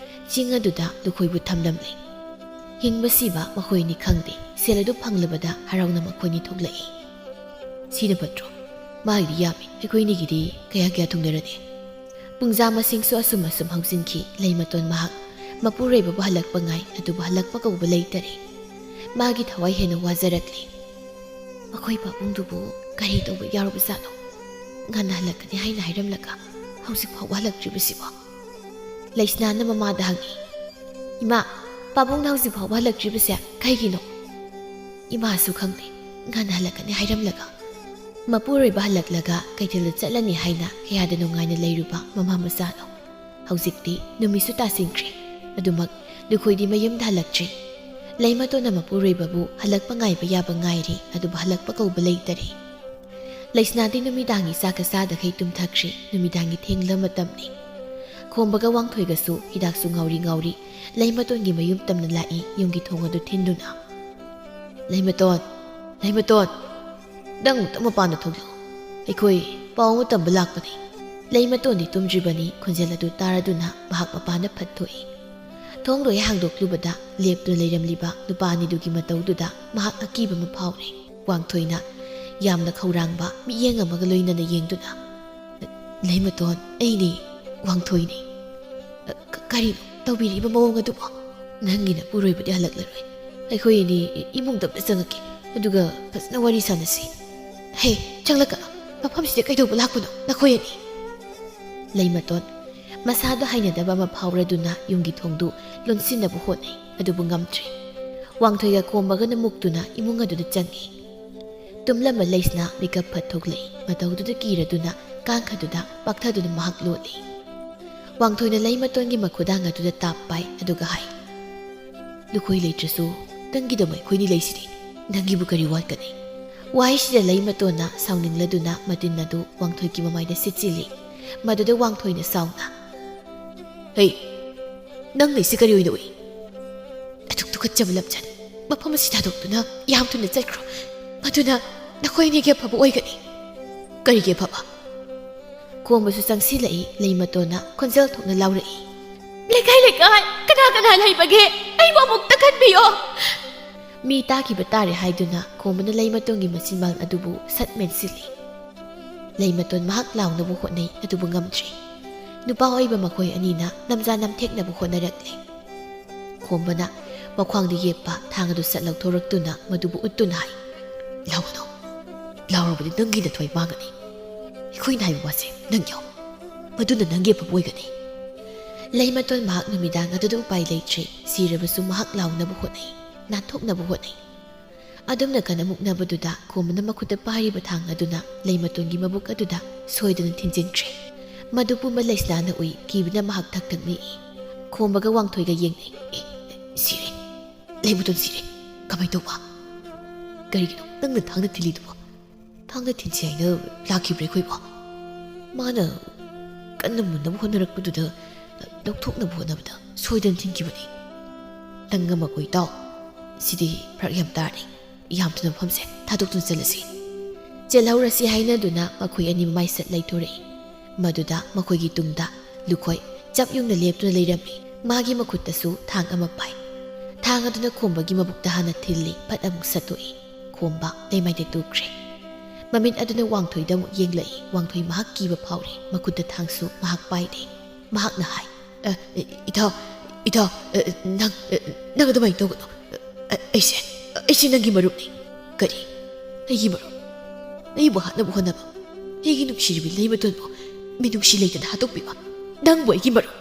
ꯆꯤꯡ ꯑꯗꯨꯗ ꯂꯨꯈꯣꯏꯕꯨ ꯊꯝꯂꯝꯂꯦ꯫ ꯍꯤꯡꯕ ꯁꯤꯕ ꯃꯈꯣꯏꯅꯤ ꯈꯪꯗꯦ꯫ ꯁꯦꯜ ꯑꯗꯨ ꯐꯪꯂꯕꯗ ꯍꯔꯥꯎꯅ ꯃꯈꯣꯏꯅꯤ ꯊꯣꯛꯂꯛꯏ꯫ "ꯁꯤꯅ ꯐꯠꯇ꯭ꯔꯣ? ꯃꯥꯒꯤꯗꯤ ꯌꯥꯝꯃꯤ, ꯑꯩꯈꯣꯏꯅꯤꯒꯤꯗꯤ ꯀꯌꯥ ꯀꯌꯥ ꯊꯨꯡꯅꯔꯅꯤ? ꯄꯨꯡꯖꯥ ꯃꯁꯤꯡꯁꯨ ꯑꯁꯨꯝ ꯑꯁꯨꯝ ꯍꯧꯖꯤꯟꯈꯤ꯫ ꯂꯩꯃꯇꯣꯟ ꯃꯍꯥꯛ ꯃꯄꯨꯔꯣꯏꯕꯕꯨ ꯍꯜꯂꯛꯄ ꯉꯥꯏ, ꯑꯗꯨꯕꯨ ꯍꯜꯂꯛꯄ ꯀꯧꯕ ꯂꯩꯇꯔꯦ꯫ ꯃꯥꯒꯤ ꯊꯋꯥꯏ ꯍꯦꯟꯅ ꯋꯥꯖꯔꯛꯂꯤ꯫ "ꯃꯈꯣꯏ ꯄꯥꯕꯨꯡꯗꯨꯕꯨ ꯀꯔꯤ ꯇꯧꯕ ꯌꯥꯎꯔꯕꯖꯥꯠꯅꯣ? ꯉꯟꯅ ꯍꯜꯂꯛꯀꯅꯤ ꯍꯥꯏꯅ ꯍꯥꯏꯔꯝꯂꯒ ꯍꯧꯖꯤꯛ ꯐꯥꯎꯕ ꯍꯜꯂꯛꯇ꯭ꯔꯤꯕꯁꯤꯕꯣ?" ꯂꯩꯁꯅꯥꯅ ꯃꯃꯥꯗ ꯍꯪꯉꯤ꯫ "ꯏꯃꯥ, ꯄꯥꯕꯨꯡꯅ ꯍꯧꯖꯤꯛ ꯐꯥꯎꯕ ꯍꯜꯂꯛꯇ꯭ꯔꯤꯕꯁꯦ ꯀꯩꯒꯤꯅꯣ?" "ꯏꯃꯥꯁꯨ ꯈꯪꯗꯦ, ꯉꯟꯅ ꯍꯜꯂꯛꯀꯅꯤ ꯍꯥꯏꯔꯝꯂꯒ꯫ ꯃꯄꯨꯔꯣꯏꯕ ꯍꯜꯂꯛꯂꯒ ꯀꯩꯊꯦꯜꯗ ꯆꯠꯂꯅꯤ ꯍꯥꯏꯅ ꯀꯌꯥꯗ ꯅꯨꯡꯉꯥꯏꯅ ꯂꯩꯔꯨꯕ ꯃꯃꯥ ꯃꯆꯥꯅꯣ꯫ ꯍꯧꯖꯤꯛꯇꯤ ꯅꯨꯃꯤꯠꯁꯨ ꯇꯥꯁꯤꯟꯈ꯭ꯔꯦ, ꯑꯗꯨꯃꯛ ꯂꯨꯈꯣꯏꯗꯤ ꯃꯌꯨꯝꯗ ꯍꯜꯂꯛꯇ꯭ꯔꯤ꯫ ꯂꯩꯃꯇꯣꯟꯅ ꯃꯄꯨꯔꯣꯏꯕꯕꯨ ꯍꯜꯂꯛꯄ ꯉꯥꯏꯕ ꯌꯥꯕ ꯉꯥꯏꯔꯤ, ꯑꯗꯨꯕꯨ ꯍꯜꯂꯛꯄ ꯀꯧꯕ ꯂꯩꯇꯔꯦ꯫ ꯂꯩꯁꯅꯥꯗꯤ ꯅꯨꯃꯤꯗꯥꯡꯒꯤ ꯆꯥꯛꯀ ꯆꯥꯗꯈꯩ ꯇꯨꯝꯊꯈ꯭ꯔꯦ꯫ ꯅꯨꯃꯤꯗꯥꯡꯒꯤ ꯊꯦꯡꯂ ꯃꯇꯝꯅꯤ꯫ ꯈꯣꯝꯕꯒ ꯋꯥꯡꯊꯣꯏꯒꯁꯨ ꯍꯤꯗꯥꯛꯁꯨ ꯉꯥꯎꯔꯤ ꯉꯥꯎꯔꯤ ꯂꯩꯃꯇꯣꯟꯒꯤ ꯃꯌꯨꯝ ꯇꯝꯅ ꯂꯥꯛꯏ, ꯌꯨꯝꯒꯤ ꯊꯣꯡ ꯑꯗꯨ ꯊꯤꯟꯗꯨꯅ꯫ "ꯂꯩꯃꯇꯣꯟ, ꯂꯩꯃꯇꯣꯟ, ꯅꯪ ꯑꯃꯨꯛꯇ ꯃꯄꯥꯟꯗ ꯊꯣꯛꯂꯛꯎ꯫ ꯑꯩꯈꯣꯏ ꯄꯥꯎ ꯑꯃ ꯇꯝꯕ ꯂꯥꯛꯄꯅꯤ꯫" ꯂꯩꯃꯇꯣꯟꯗꯤ ꯇꯨꯝꯗ꯭ꯔꯤꯕꯅꯤ꯫ ꯈꯣꯟꯖꯦꯜ ꯑꯗꯨ ꯇꯥꯔꯗꯨꯅ ꯃꯍꯥꯛ ꯃꯄꯥꯟꯗ ꯐꯠ ꯊꯣꯛꯏ꯫ ꯊꯣꯡ ꯂꯣꯏ ꯍꯥꯡꯗꯣꯛꯂꯨꯕꯗ ꯂꯦꯞꯇꯨꯅ ꯂꯩꯔꯝꯂꯤꯕ ꯅꯨꯄꯥ ꯑꯅꯤꯗꯨꯒꯤ ꯃꯇꯧꯗꯨꯗ ꯃꯍꯥꯛ ꯑꯀꯤꯕ ꯑꯃ ꯐꯥꯎꯔꯦ꯫ ꯋꯥꯡꯊꯣꯏꯅ ꯌꯥꯝꯅ ꯈꯧꯔꯥꯡꯕ ꯃꯤꯠꯌꯦꯡ ꯑꯃꯒ ꯂꯣꯏꯅꯅ ꯌꯦꯡꯗꯨꯅ, "ꯂꯩꯃꯇꯣꯟ, ꯑꯩꯅꯤ, ꯋꯥꯡꯊꯣꯏꯅꯤ꯫" "ꯑ, ꯀ-, ꯀꯔꯤꯅꯣ ꯇꯧꯕꯤꯔꯤꯕ ꯃꯑꯣꯡ ꯑꯗꯨꯕꯣ? ꯅꯪꯒꯤ ꯅꯄꯨꯔꯣꯏꯕꯗꯤ ꯍꯜꯂꯛꯂꯔꯣꯏ꯫ ꯑꯩꯈꯣꯏ ꯑꯅꯤ ꯏꯃꯨꯡꯗ ꯑꯝꯇ ꯆꯪꯉꯛꯀꯦ, ꯑꯗꯨꯒ ꯐꯖꯅ ꯋꯥꯔꯤ ꯁꯥꯟꯅꯁꯤ꯫" "ꯍꯦ, ꯆꯪꯂꯛꯀꯅꯨ꯫ ꯃꯐꯝꯁꯤꯗ ꯀꯩꯗꯧꯕ ꯂꯥꯛꯄꯅꯣ ꯅꯈꯣꯏ ꯑꯅꯤ?" ꯂꯩꯃꯇꯣꯟ ꯃꯁꯥꯗ ꯍꯩꯅꯗꯕ ꯑꯃ ꯐꯥꯎꯔꯗꯨꯅ ꯌꯨꯝꯒꯤ ꯊꯣꯡꯗꯨ ꯂꯣꯟꯁꯤꯟꯅꯕ ꯍꯣꯠꯅꯩ, ꯑꯗꯨꯕꯨ ꯉꯝꯗ꯭ꯔꯦ꯫ ꯋꯥꯡꯊꯣꯏꯒ ꯈꯣꯝꯕꯒꯅ ꯃꯨꯛꯇꯨꯅ ꯏꯃꯨꯡ ꯑꯗꯨꯗ ꯆꯪꯉꯤ꯫ ꯇꯨꯝꯂꯝꯕ ꯂꯩꯁꯅꯥ ꯃꯤꯀꯞ ꯐꯠ ꯊꯣꯛꯂꯛꯏ꯫ ꯃꯇꯧꯗꯨꯗ ꯀꯤꯔꯗꯨꯅ ꯀꯥꯡꯈꯗꯨꯗ ꯄꯥꯛꯊꯗꯨꯅ ꯃꯍꯥꯛ ꯂꯣꯠꯂꯤ꯫ ꯋꯥꯡꯊꯣꯏꯅ ꯂꯩꯃꯇꯣꯟꯒꯤ ꯃꯈꯨꯗꯥꯡ ꯑꯗꯨꯗ ꯇꯥꯞ ꯄꯥꯏ, ꯑꯗꯨꯒ ꯍꯥꯏ, "ꯂꯨꯈꯣꯏ ꯂꯩꯇ꯭ꯔꯁꯨ ꯅꯪꯒꯤꯗꯃꯛ ꯑꯩꯈꯣꯏꯅꯤ ꯂꯩꯁꯤꯗꯤ꯫ ꯅꯪꯒꯤꯕꯨ ꯀꯔꯤ ꯋꯥꯠꯀꯅꯤ?" ꯋꯥꯍꯩꯁꯤꯗ ꯂꯩꯃꯇꯣꯟꯅ ꯁꯥꯎꯅꯤꯡꯂꯗꯨꯅ ꯃꯇꯤꯟ ꯑꯗꯨ ꯋꯥꯡꯊꯣꯏꯒꯤ ꯃꯃꯥꯏꯗ ꯁꯤꯠꯆꯤꯜꯂꯤ꯫ ꯃꯗꯨꯗ ꯋꯥꯡꯊꯣꯏꯅ ꯁꯥꯎꯅ, "ꯍꯩ, ꯅꯪ ꯂꯩꯁꯤ ꯀꯔꯤ ꯑꯣꯏꯅ ꯎꯏ? ꯑꯗꯨꯛ ꯇꯨꯀꯠꯆꯕ ꯂꯝꯆꯠ! ꯃꯐꯝ ꯑꯁꯤ ꯊꯥꯗꯣꯛꯇꯨꯅ ꯌꯥꯝ ꯊꯨꯅ ꯆꯠꯈ꯭ꯔꯣ꯫ ꯃꯗꯨꯅ ꯅꯈꯣꯏ ꯑꯅꯤꯒꯤ ꯑꯐꯕ ꯑꯣꯏꯒꯅꯤ꯫" "ꯀꯔꯤꯒꯤ ꯑꯐꯕ?" ꯈꯣꯝꯕꯁꯨ ꯆꯪꯁꯤꯜꯂꯛꯏ꯫ ꯂꯩꯃꯇꯣꯟꯅ ꯈꯣꯟꯖꯦꯜ ꯊꯣꯛꯅ ꯂꯥꯎꯔꯛꯏ, "ꯂꯩꯀꯥꯏ ꯂꯩꯀꯥꯏ ꯀꯅꯥ ꯀꯅꯥ ꯂꯩꯕꯒꯦ? ꯑꯩꯕꯨ ꯑꯃꯨꯛꯇ ꯀꯟꯕꯤꯌꯣ!" ꯃꯤ ꯇꯥꯈꯤꯕ ꯇꯥꯔꯦ ꯍꯥꯏꯗꯨꯅ ꯈꯣꯝꯕꯅ ꯂꯩꯃꯇꯣꯟꯒꯤ ꯃꯆꯤꯟꯕꯥꯜ ꯑꯗꯨꯕꯨ ꯁꯠ ꯃꯦꯟꯁꯤꯜꯂꯤ꯫ ꯂꯩꯃꯇꯣꯟ ꯃꯍꯥꯛ ꯂꯥꯎꯅꯕ ꯍꯣꯠꯅꯩ, ꯑꯗꯨꯕꯨ ꯉꯝꯗ꯭ꯔꯦ꯫ ꯅꯨꯄꯥ ꯑꯣꯏꯕ ꯃꯈꯣꯏ ꯑꯅꯤꯅ ꯅꯝꯖꯥ ꯅꯝꯊꯦꯛꯅꯕ ꯍꯣꯠꯅꯔꯛꯂꯦ꯫ ꯈꯣꯝꯕꯅ ꯃꯈ꯭ꯋꯥꯡꯗ ꯌꯦꯞꯄ ꯊꯥꯡ ꯑꯗꯨ ꯁꯠ ꯂꯧꯊꯣꯔꯛꯇꯨꯅ ꯃꯗꯨꯕꯨ ꯎꯠꯇꯨꯅ ꯍꯥꯏ, "ꯂꯥꯎꯒꯅꯨ, ꯂꯥꯎꯔꯕꯗꯤ ꯅꯪꯒꯤ ꯅꯊ꯭ꯋꯥꯏ ꯃꯥꯡꯒꯅꯤ꯫ ꯑꯩꯈꯣꯏꯅ ꯍꯥꯏꯕ ꯋꯥꯁꯦ ꯅꯪ ꯌꯥꯎ, ꯃꯗꯨꯅ ꯅꯪꯒꯤ ꯑꯐꯕ ꯑꯣꯏꯒꯅꯤ꯫" ꯂꯩꯃꯇꯣꯟ ꯃꯍꯥꯛ ꯅꯨꯃꯤꯗꯥꯡ ꯑꯗꯨꯗ ꯎꯄꯥꯏ ꯂꯩꯇ꯭ꯔꯦ꯫ ꯁꯤꯔꯕꯁꯨ ꯃꯍꯥꯛ ꯂꯥꯎꯅꯕ ꯍꯣꯠꯅꯩ, ꯅꯥꯟꯊꯣꯛꯅꯕ ꯍꯣꯠꯅꯩ꯫ ꯑꯗꯨꯝꯅ ꯀꯟꯅ ꯃꯨꯛꯅꯕꯗꯨꯗ ꯈꯣꯝꯕꯅ ꯃꯈꯨꯠꯇ ꯄꯥꯏꯔꯤꯕ ꯊꯥꯡ ꯑꯗꯨꯅ ꯂꯩꯃꯇꯣꯟꯒꯤ ꯃꯕꯨꯛ ꯑꯗꯨꯗ ꯁꯣꯏꯗꯅ ꯊꯤꯟꯖꯤꯟꯈ꯭ꯔꯦ꯫ ꯃꯗꯨ ꯄꯨꯝꯕ ꯂꯩꯁꯅꯥꯅ ꯎꯏ, ꯀꯤꯕꯅ ꯃꯍꯥꯛ ꯊꯛ ꯊꯛ ꯅꯤꯛꯏ꯫ ꯈꯣꯝꯕꯒ ꯋꯥꯡꯊꯣꯏꯒ ꯌꯦꯡꯅꯩ꯫ "ꯑꯦ, ꯑꯦ, ꯁꯤꯔꯦ꯫ ꯂꯩꯃꯇꯣꯟ ꯁꯤꯔꯦ꯫ ꯀꯃꯥꯏ ꯇꯧꯕ? ꯀꯔꯤꯒꯤꯅꯣ ꯅꯪꯅ ꯊꯥꯡꯅ ꯊꯤꯜꯂꯤꯗꯨꯕꯣ? ꯊꯥꯡꯅ ꯊꯤꯟꯁꯤ ꯍꯥꯏꯅ ꯂꯥꯛꯈꯤꯕ꯭ꯔꯥ ꯑꯩꯈꯣꯏꯕꯣ? ꯃꯥꯅ ꯀꯟꯅ ꯃꯨꯟꯅꯕ ꯍꯣꯠꯅꯔꯛꯄꯗꯨꯗ ꯂꯧꯊꯣꯛꯅꯕ ꯍꯣꯠꯅꯕꯗ ꯁꯣꯏꯗꯅ ꯊꯤꯟꯈꯤꯕꯅꯤ꯫" "ꯅꯪ ꯑꯃ ꯀꯣꯏ ꯇꯥꯎ꯫ ꯁꯤꯗꯤ ꯐꯔꯛ ꯌꯥꯝ ꯇꯥꯔꯅꯤ꯫ ꯌꯥꯝ ꯊꯨꯅ ꯃꯐꯝꯁꯦ ꯊꯥꯗꯣꯛꯇꯨꯅ ꯆꯠꯂꯁꯤ꯫" ꯆꯦꯜꯍꯧꯔꯁꯤ ꯍꯥꯏꯅꯗꯨꯅ ꯃꯈꯣꯏ ꯑꯅꯤ ꯃꯃꯥꯏ ꯁꯠ ꯂꯩꯊꯣꯔꯛꯏ꯫ ꯃꯗꯨꯗ ꯃꯈꯣꯏꯒꯤ ꯇꯨꯡꯗ ꯂꯨꯈꯣꯏ ꯆꯞ ꯌꯨꯡꯅ ꯂꯦꯞꯇꯨꯅ ꯂꯩꯔꯝꯃꯤ꯫ ꯃꯥꯒꯤ ꯃꯈꯨꯠꯇꯁꯨ ꯊꯥꯡ ꯑꯃ ꯄꯥꯏ꯫ ꯊꯥꯡ ꯑꯗꯨꯅ ꯈꯣꯝꯕꯒꯤ ꯃꯕꯨꯛꯇ ꯍꯥꯟꯅ ꯊꯤꯜꯂꯤ, ꯐꯠ ꯑꯃꯨꯛ ꯁꯠꯇꯣꯛꯏ꯫ ꯈꯣꯝꯕ ꯂꯩꯃꯥꯏꯗ ꯇꯨꯈ꯭ꯔꯦ꯫ ꯃꯃꯤꯠ ꯑꯗꯨꯅ ꯋꯥꯡꯊꯣꯏꯗ ꯑꯃꯨꯛ ꯌꯦꯡꯂꯛꯏ꯫ ꯋꯥꯡꯊꯣꯏ ꯃꯍꯥꯛ ꯀꯤꯕ ꯐꯥꯎꯔꯦ꯫ ꯃꯈꯨꯠꯇ ꯊꯥꯡꯁꯨ ꯃꯍꯥꯛ ꯄꯥꯏꯔꯦ꯫ ꯃꯍꯥꯛꯅ ꯍꯥꯏ, "ꯑ, ꯏ-, ꯏꯇꯥꯎ, ꯏꯇꯥꯎ, ꯑ, ꯅꯪ, ꯑ, ꯅꯪ ꯑꯗꯨꯃꯥꯏꯅ ꯇꯧꯒꯅꯨ꯫ ꯑ, ꯑꯩꯁꯦ, ꯑꯩꯁꯦ ꯅꯪꯒꯤ ꯃꯔꯨꯞꯅꯤ꯫" "ꯀꯔꯤ? ꯑꯩꯒꯤ ꯃꯔꯨꯞ? ꯑꯩꯕꯨ ꯍꯥꯠꯅꯕ ꯍꯣꯠꯅꯕ? ꯑꯩꯒꯤ ꯅꯨꯡꯁꯤꯔꯕꯤ ꯂꯩꯃꯇꯣꯟꯕꯨ ꯃꯤꯅꯨꯡꯁꯤ ꯂꯩꯇꯅ ꯍꯥꯠꯇꯣꯛꯄꯤꯕ? ꯅꯪꯕꯨ ꯑꯩꯒꯤ ꯃꯔꯨꯞ?"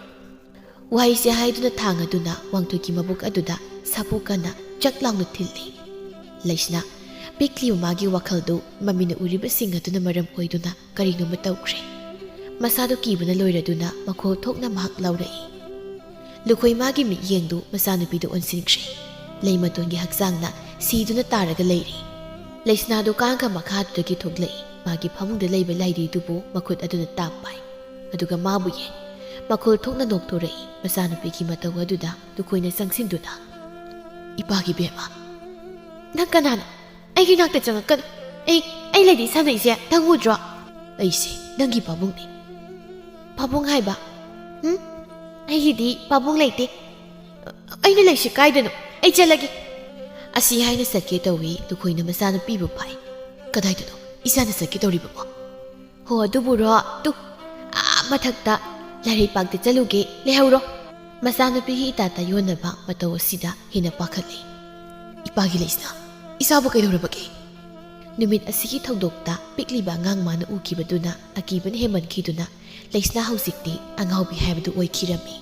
ꯋꯥꯍꯩꯁꯦ ꯍꯥꯏꯗꯨꯅ ꯊꯥꯡ ꯑꯗꯨꯅ ꯋꯥꯡꯊꯣꯏꯒꯤ ꯃꯕꯨꯛ ꯑꯗꯨꯗ ꯁꯥꯐꯨ ꯀꯟꯅ ꯆꯛ ꯂꯥꯎꯅ ꯊꯤꯜꯂꯤ꯫ ꯂꯩꯁꯅꯥ ꯄꯤꯛꯂꯤꯕ ꯃꯥꯒꯤ ꯋꯥꯈꯜꯗꯨ ꯃꯃꯤꯅ ꯎꯔꯤꯕꯁꯤꯡ ꯑꯗꯨꯅ ꯃꯔꯝ ꯑꯣꯏꯗꯨꯅ ꯀꯔꯤꯅꯣꯃ ꯇꯧꯈ꯭ꯔꯦ꯫ ꯃꯁꯥꯗꯨ ꯀꯤꯕꯅ ꯂꯣꯏꯔꯗꯨꯅ ꯃꯈꯣꯜ ꯊꯣꯛꯅ ꯃꯍꯥꯛ ꯂꯥꯎꯔꯛꯏ꯫ ꯂꯨꯈꯣꯏ ꯃꯥꯒꯤ ꯃꯤꯠꯌꯦꯡꯗꯨ ꯃꯆꯥꯅꯨꯄꯤꯗ ꯑꯣꯟꯁꯤꯟꯈ꯭ꯔꯦ꯫ ꯂꯩꯃꯇꯣꯟꯒꯤ ꯍꯛꯆꯥꯡꯅ ꯁꯤꯗꯨꯅ ꯇꯥꯔꯒ ꯂꯩꯔꯤ꯫ ꯂꯩꯁꯅꯥꯗꯨ ꯀꯥꯡꯒ ꯃꯈꯥꯗꯨꯗꯒꯤ ꯊꯣꯛꯂꯛꯏ꯫ ꯃꯥꯒꯤ ꯐꯃꯨꯡꯗ ꯂꯩꯕ ꯂꯥꯏꯙꯤꯗꯨꯕꯨ ꯃꯈꯨꯠ ꯑꯗꯨꯅ ꯇꯥꯞ ꯄꯥꯏ꯫ ꯑꯗꯨꯒ ꯃꯥꯕꯨ ꯌꯦꯡ꯫ ꯃꯈꯣꯜ ꯊꯣꯛꯅ ꯅꯣꯛꯊꯣꯔꯛꯏ꯫ ꯃꯆꯥꯅꯨꯄꯤꯒꯤ ꯃꯇꯧ ꯑꯗꯨꯗ ꯂꯨꯈꯣꯏꯅ ꯆꯪꯁꯤꯟꯗꯨꯅ, "ꯏꯄꯥꯒꯤ ꯕꯦꯝꯃ, ꯅꯪ ꯀꯅꯥꯅꯣ? ꯑꯩꯒꯤ ꯅꯥꯛꯇ ꯆꯪꯉꯛꯀꯅꯨ꯫ ꯑꯩ, ꯑꯩ ꯂꯩꯗꯤ ꯁꯥꯟꯅꯩꯁꯦ ꯅꯪ ꯎꯗ꯭ꯔꯣ? ꯑꯩꯁꯦ ꯅꯪꯒꯤ ꯄꯥꯕꯨꯡꯅꯤ꯫" "ꯄꯥꯕꯨꯡ ꯍꯥꯏꯕ? ꯎꯝ? ꯑꯩꯒꯤꯗꯤ ꯄꯥꯕꯨꯡ ꯂꯩꯇꯦ꯫ ꯑꯩꯅ ꯂꯩꯁꯤ ꯀꯥꯏꯗꯅꯣ? ꯑꯩ ꯆꯠꯂꯒꯦ꯫" ꯑꯁꯤ ꯍꯥꯏꯅ ꯆꯠꯀꯦ ꯇꯧꯏ꯫ ꯂꯨꯈꯣꯏꯅ ꯃꯆꯥꯅꯨꯄꯤꯕꯨ ꯐꯥꯏ꯫ "ꯀꯗꯥꯏꯗꯅꯣ ꯏꯆꯥꯅ ꯆꯠꯀꯦ ꯇꯧꯔꯤꯕꯕꯣ?" ꯍꯣ, ꯑꯗꯨꯕꯨꯔꯣ? ꯇꯨ, ꯑꯥ ꯃꯊꯛꯇ ꯂꯥꯏꯔꯩꯄꯥꯛꯇ ꯆꯠꯂꯨꯒꯦ, ꯂꯩꯍꯧꯔꯣ꯫ ꯃꯆꯥꯅꯨꯄꯤꯒꯤ ꯏꯇꯥꯇ ꯌꯣꯟꯅꯕ ꯃꯇꯧ ꯑꯁꯤꯗ ꯍꯦꯟꯅ ꯄꯥꯈꯠꯂꯦ꯫ "ꯏꯄꯥꯒꯤ ꯂꯩꯁꯅꯥ, ꯏꯆꯥꯕꯨ ꯀꯩꯗꯧꯔꯕꯒꯦ?" ꯅꯨꯃꯤꯠ ꯑꯁꯤꯒꯤ ꯊꯧꯗꯣꯛꯇ ꯄꯤꯛꯂꯤꯕ ꯑꯉꯥꯡ ꯃꯥꯅ ꯎꯈꯤꯕꯗꯨꯅ ꯑꯀꯤꯕꯅ ꯍꯦꯟꯃꯟꯈꯤꯗꯨꯅ ꯂꯩꯁꯅꯥ ꯍꯧꯖꯤꯛꯇꯤ ꯑꯉꯥꯎꯕꯤ ꯍꯥꯏꯕꯗꯨ ꯑꯣꯏꯈꯤꯔꯝꯃꯤ꯫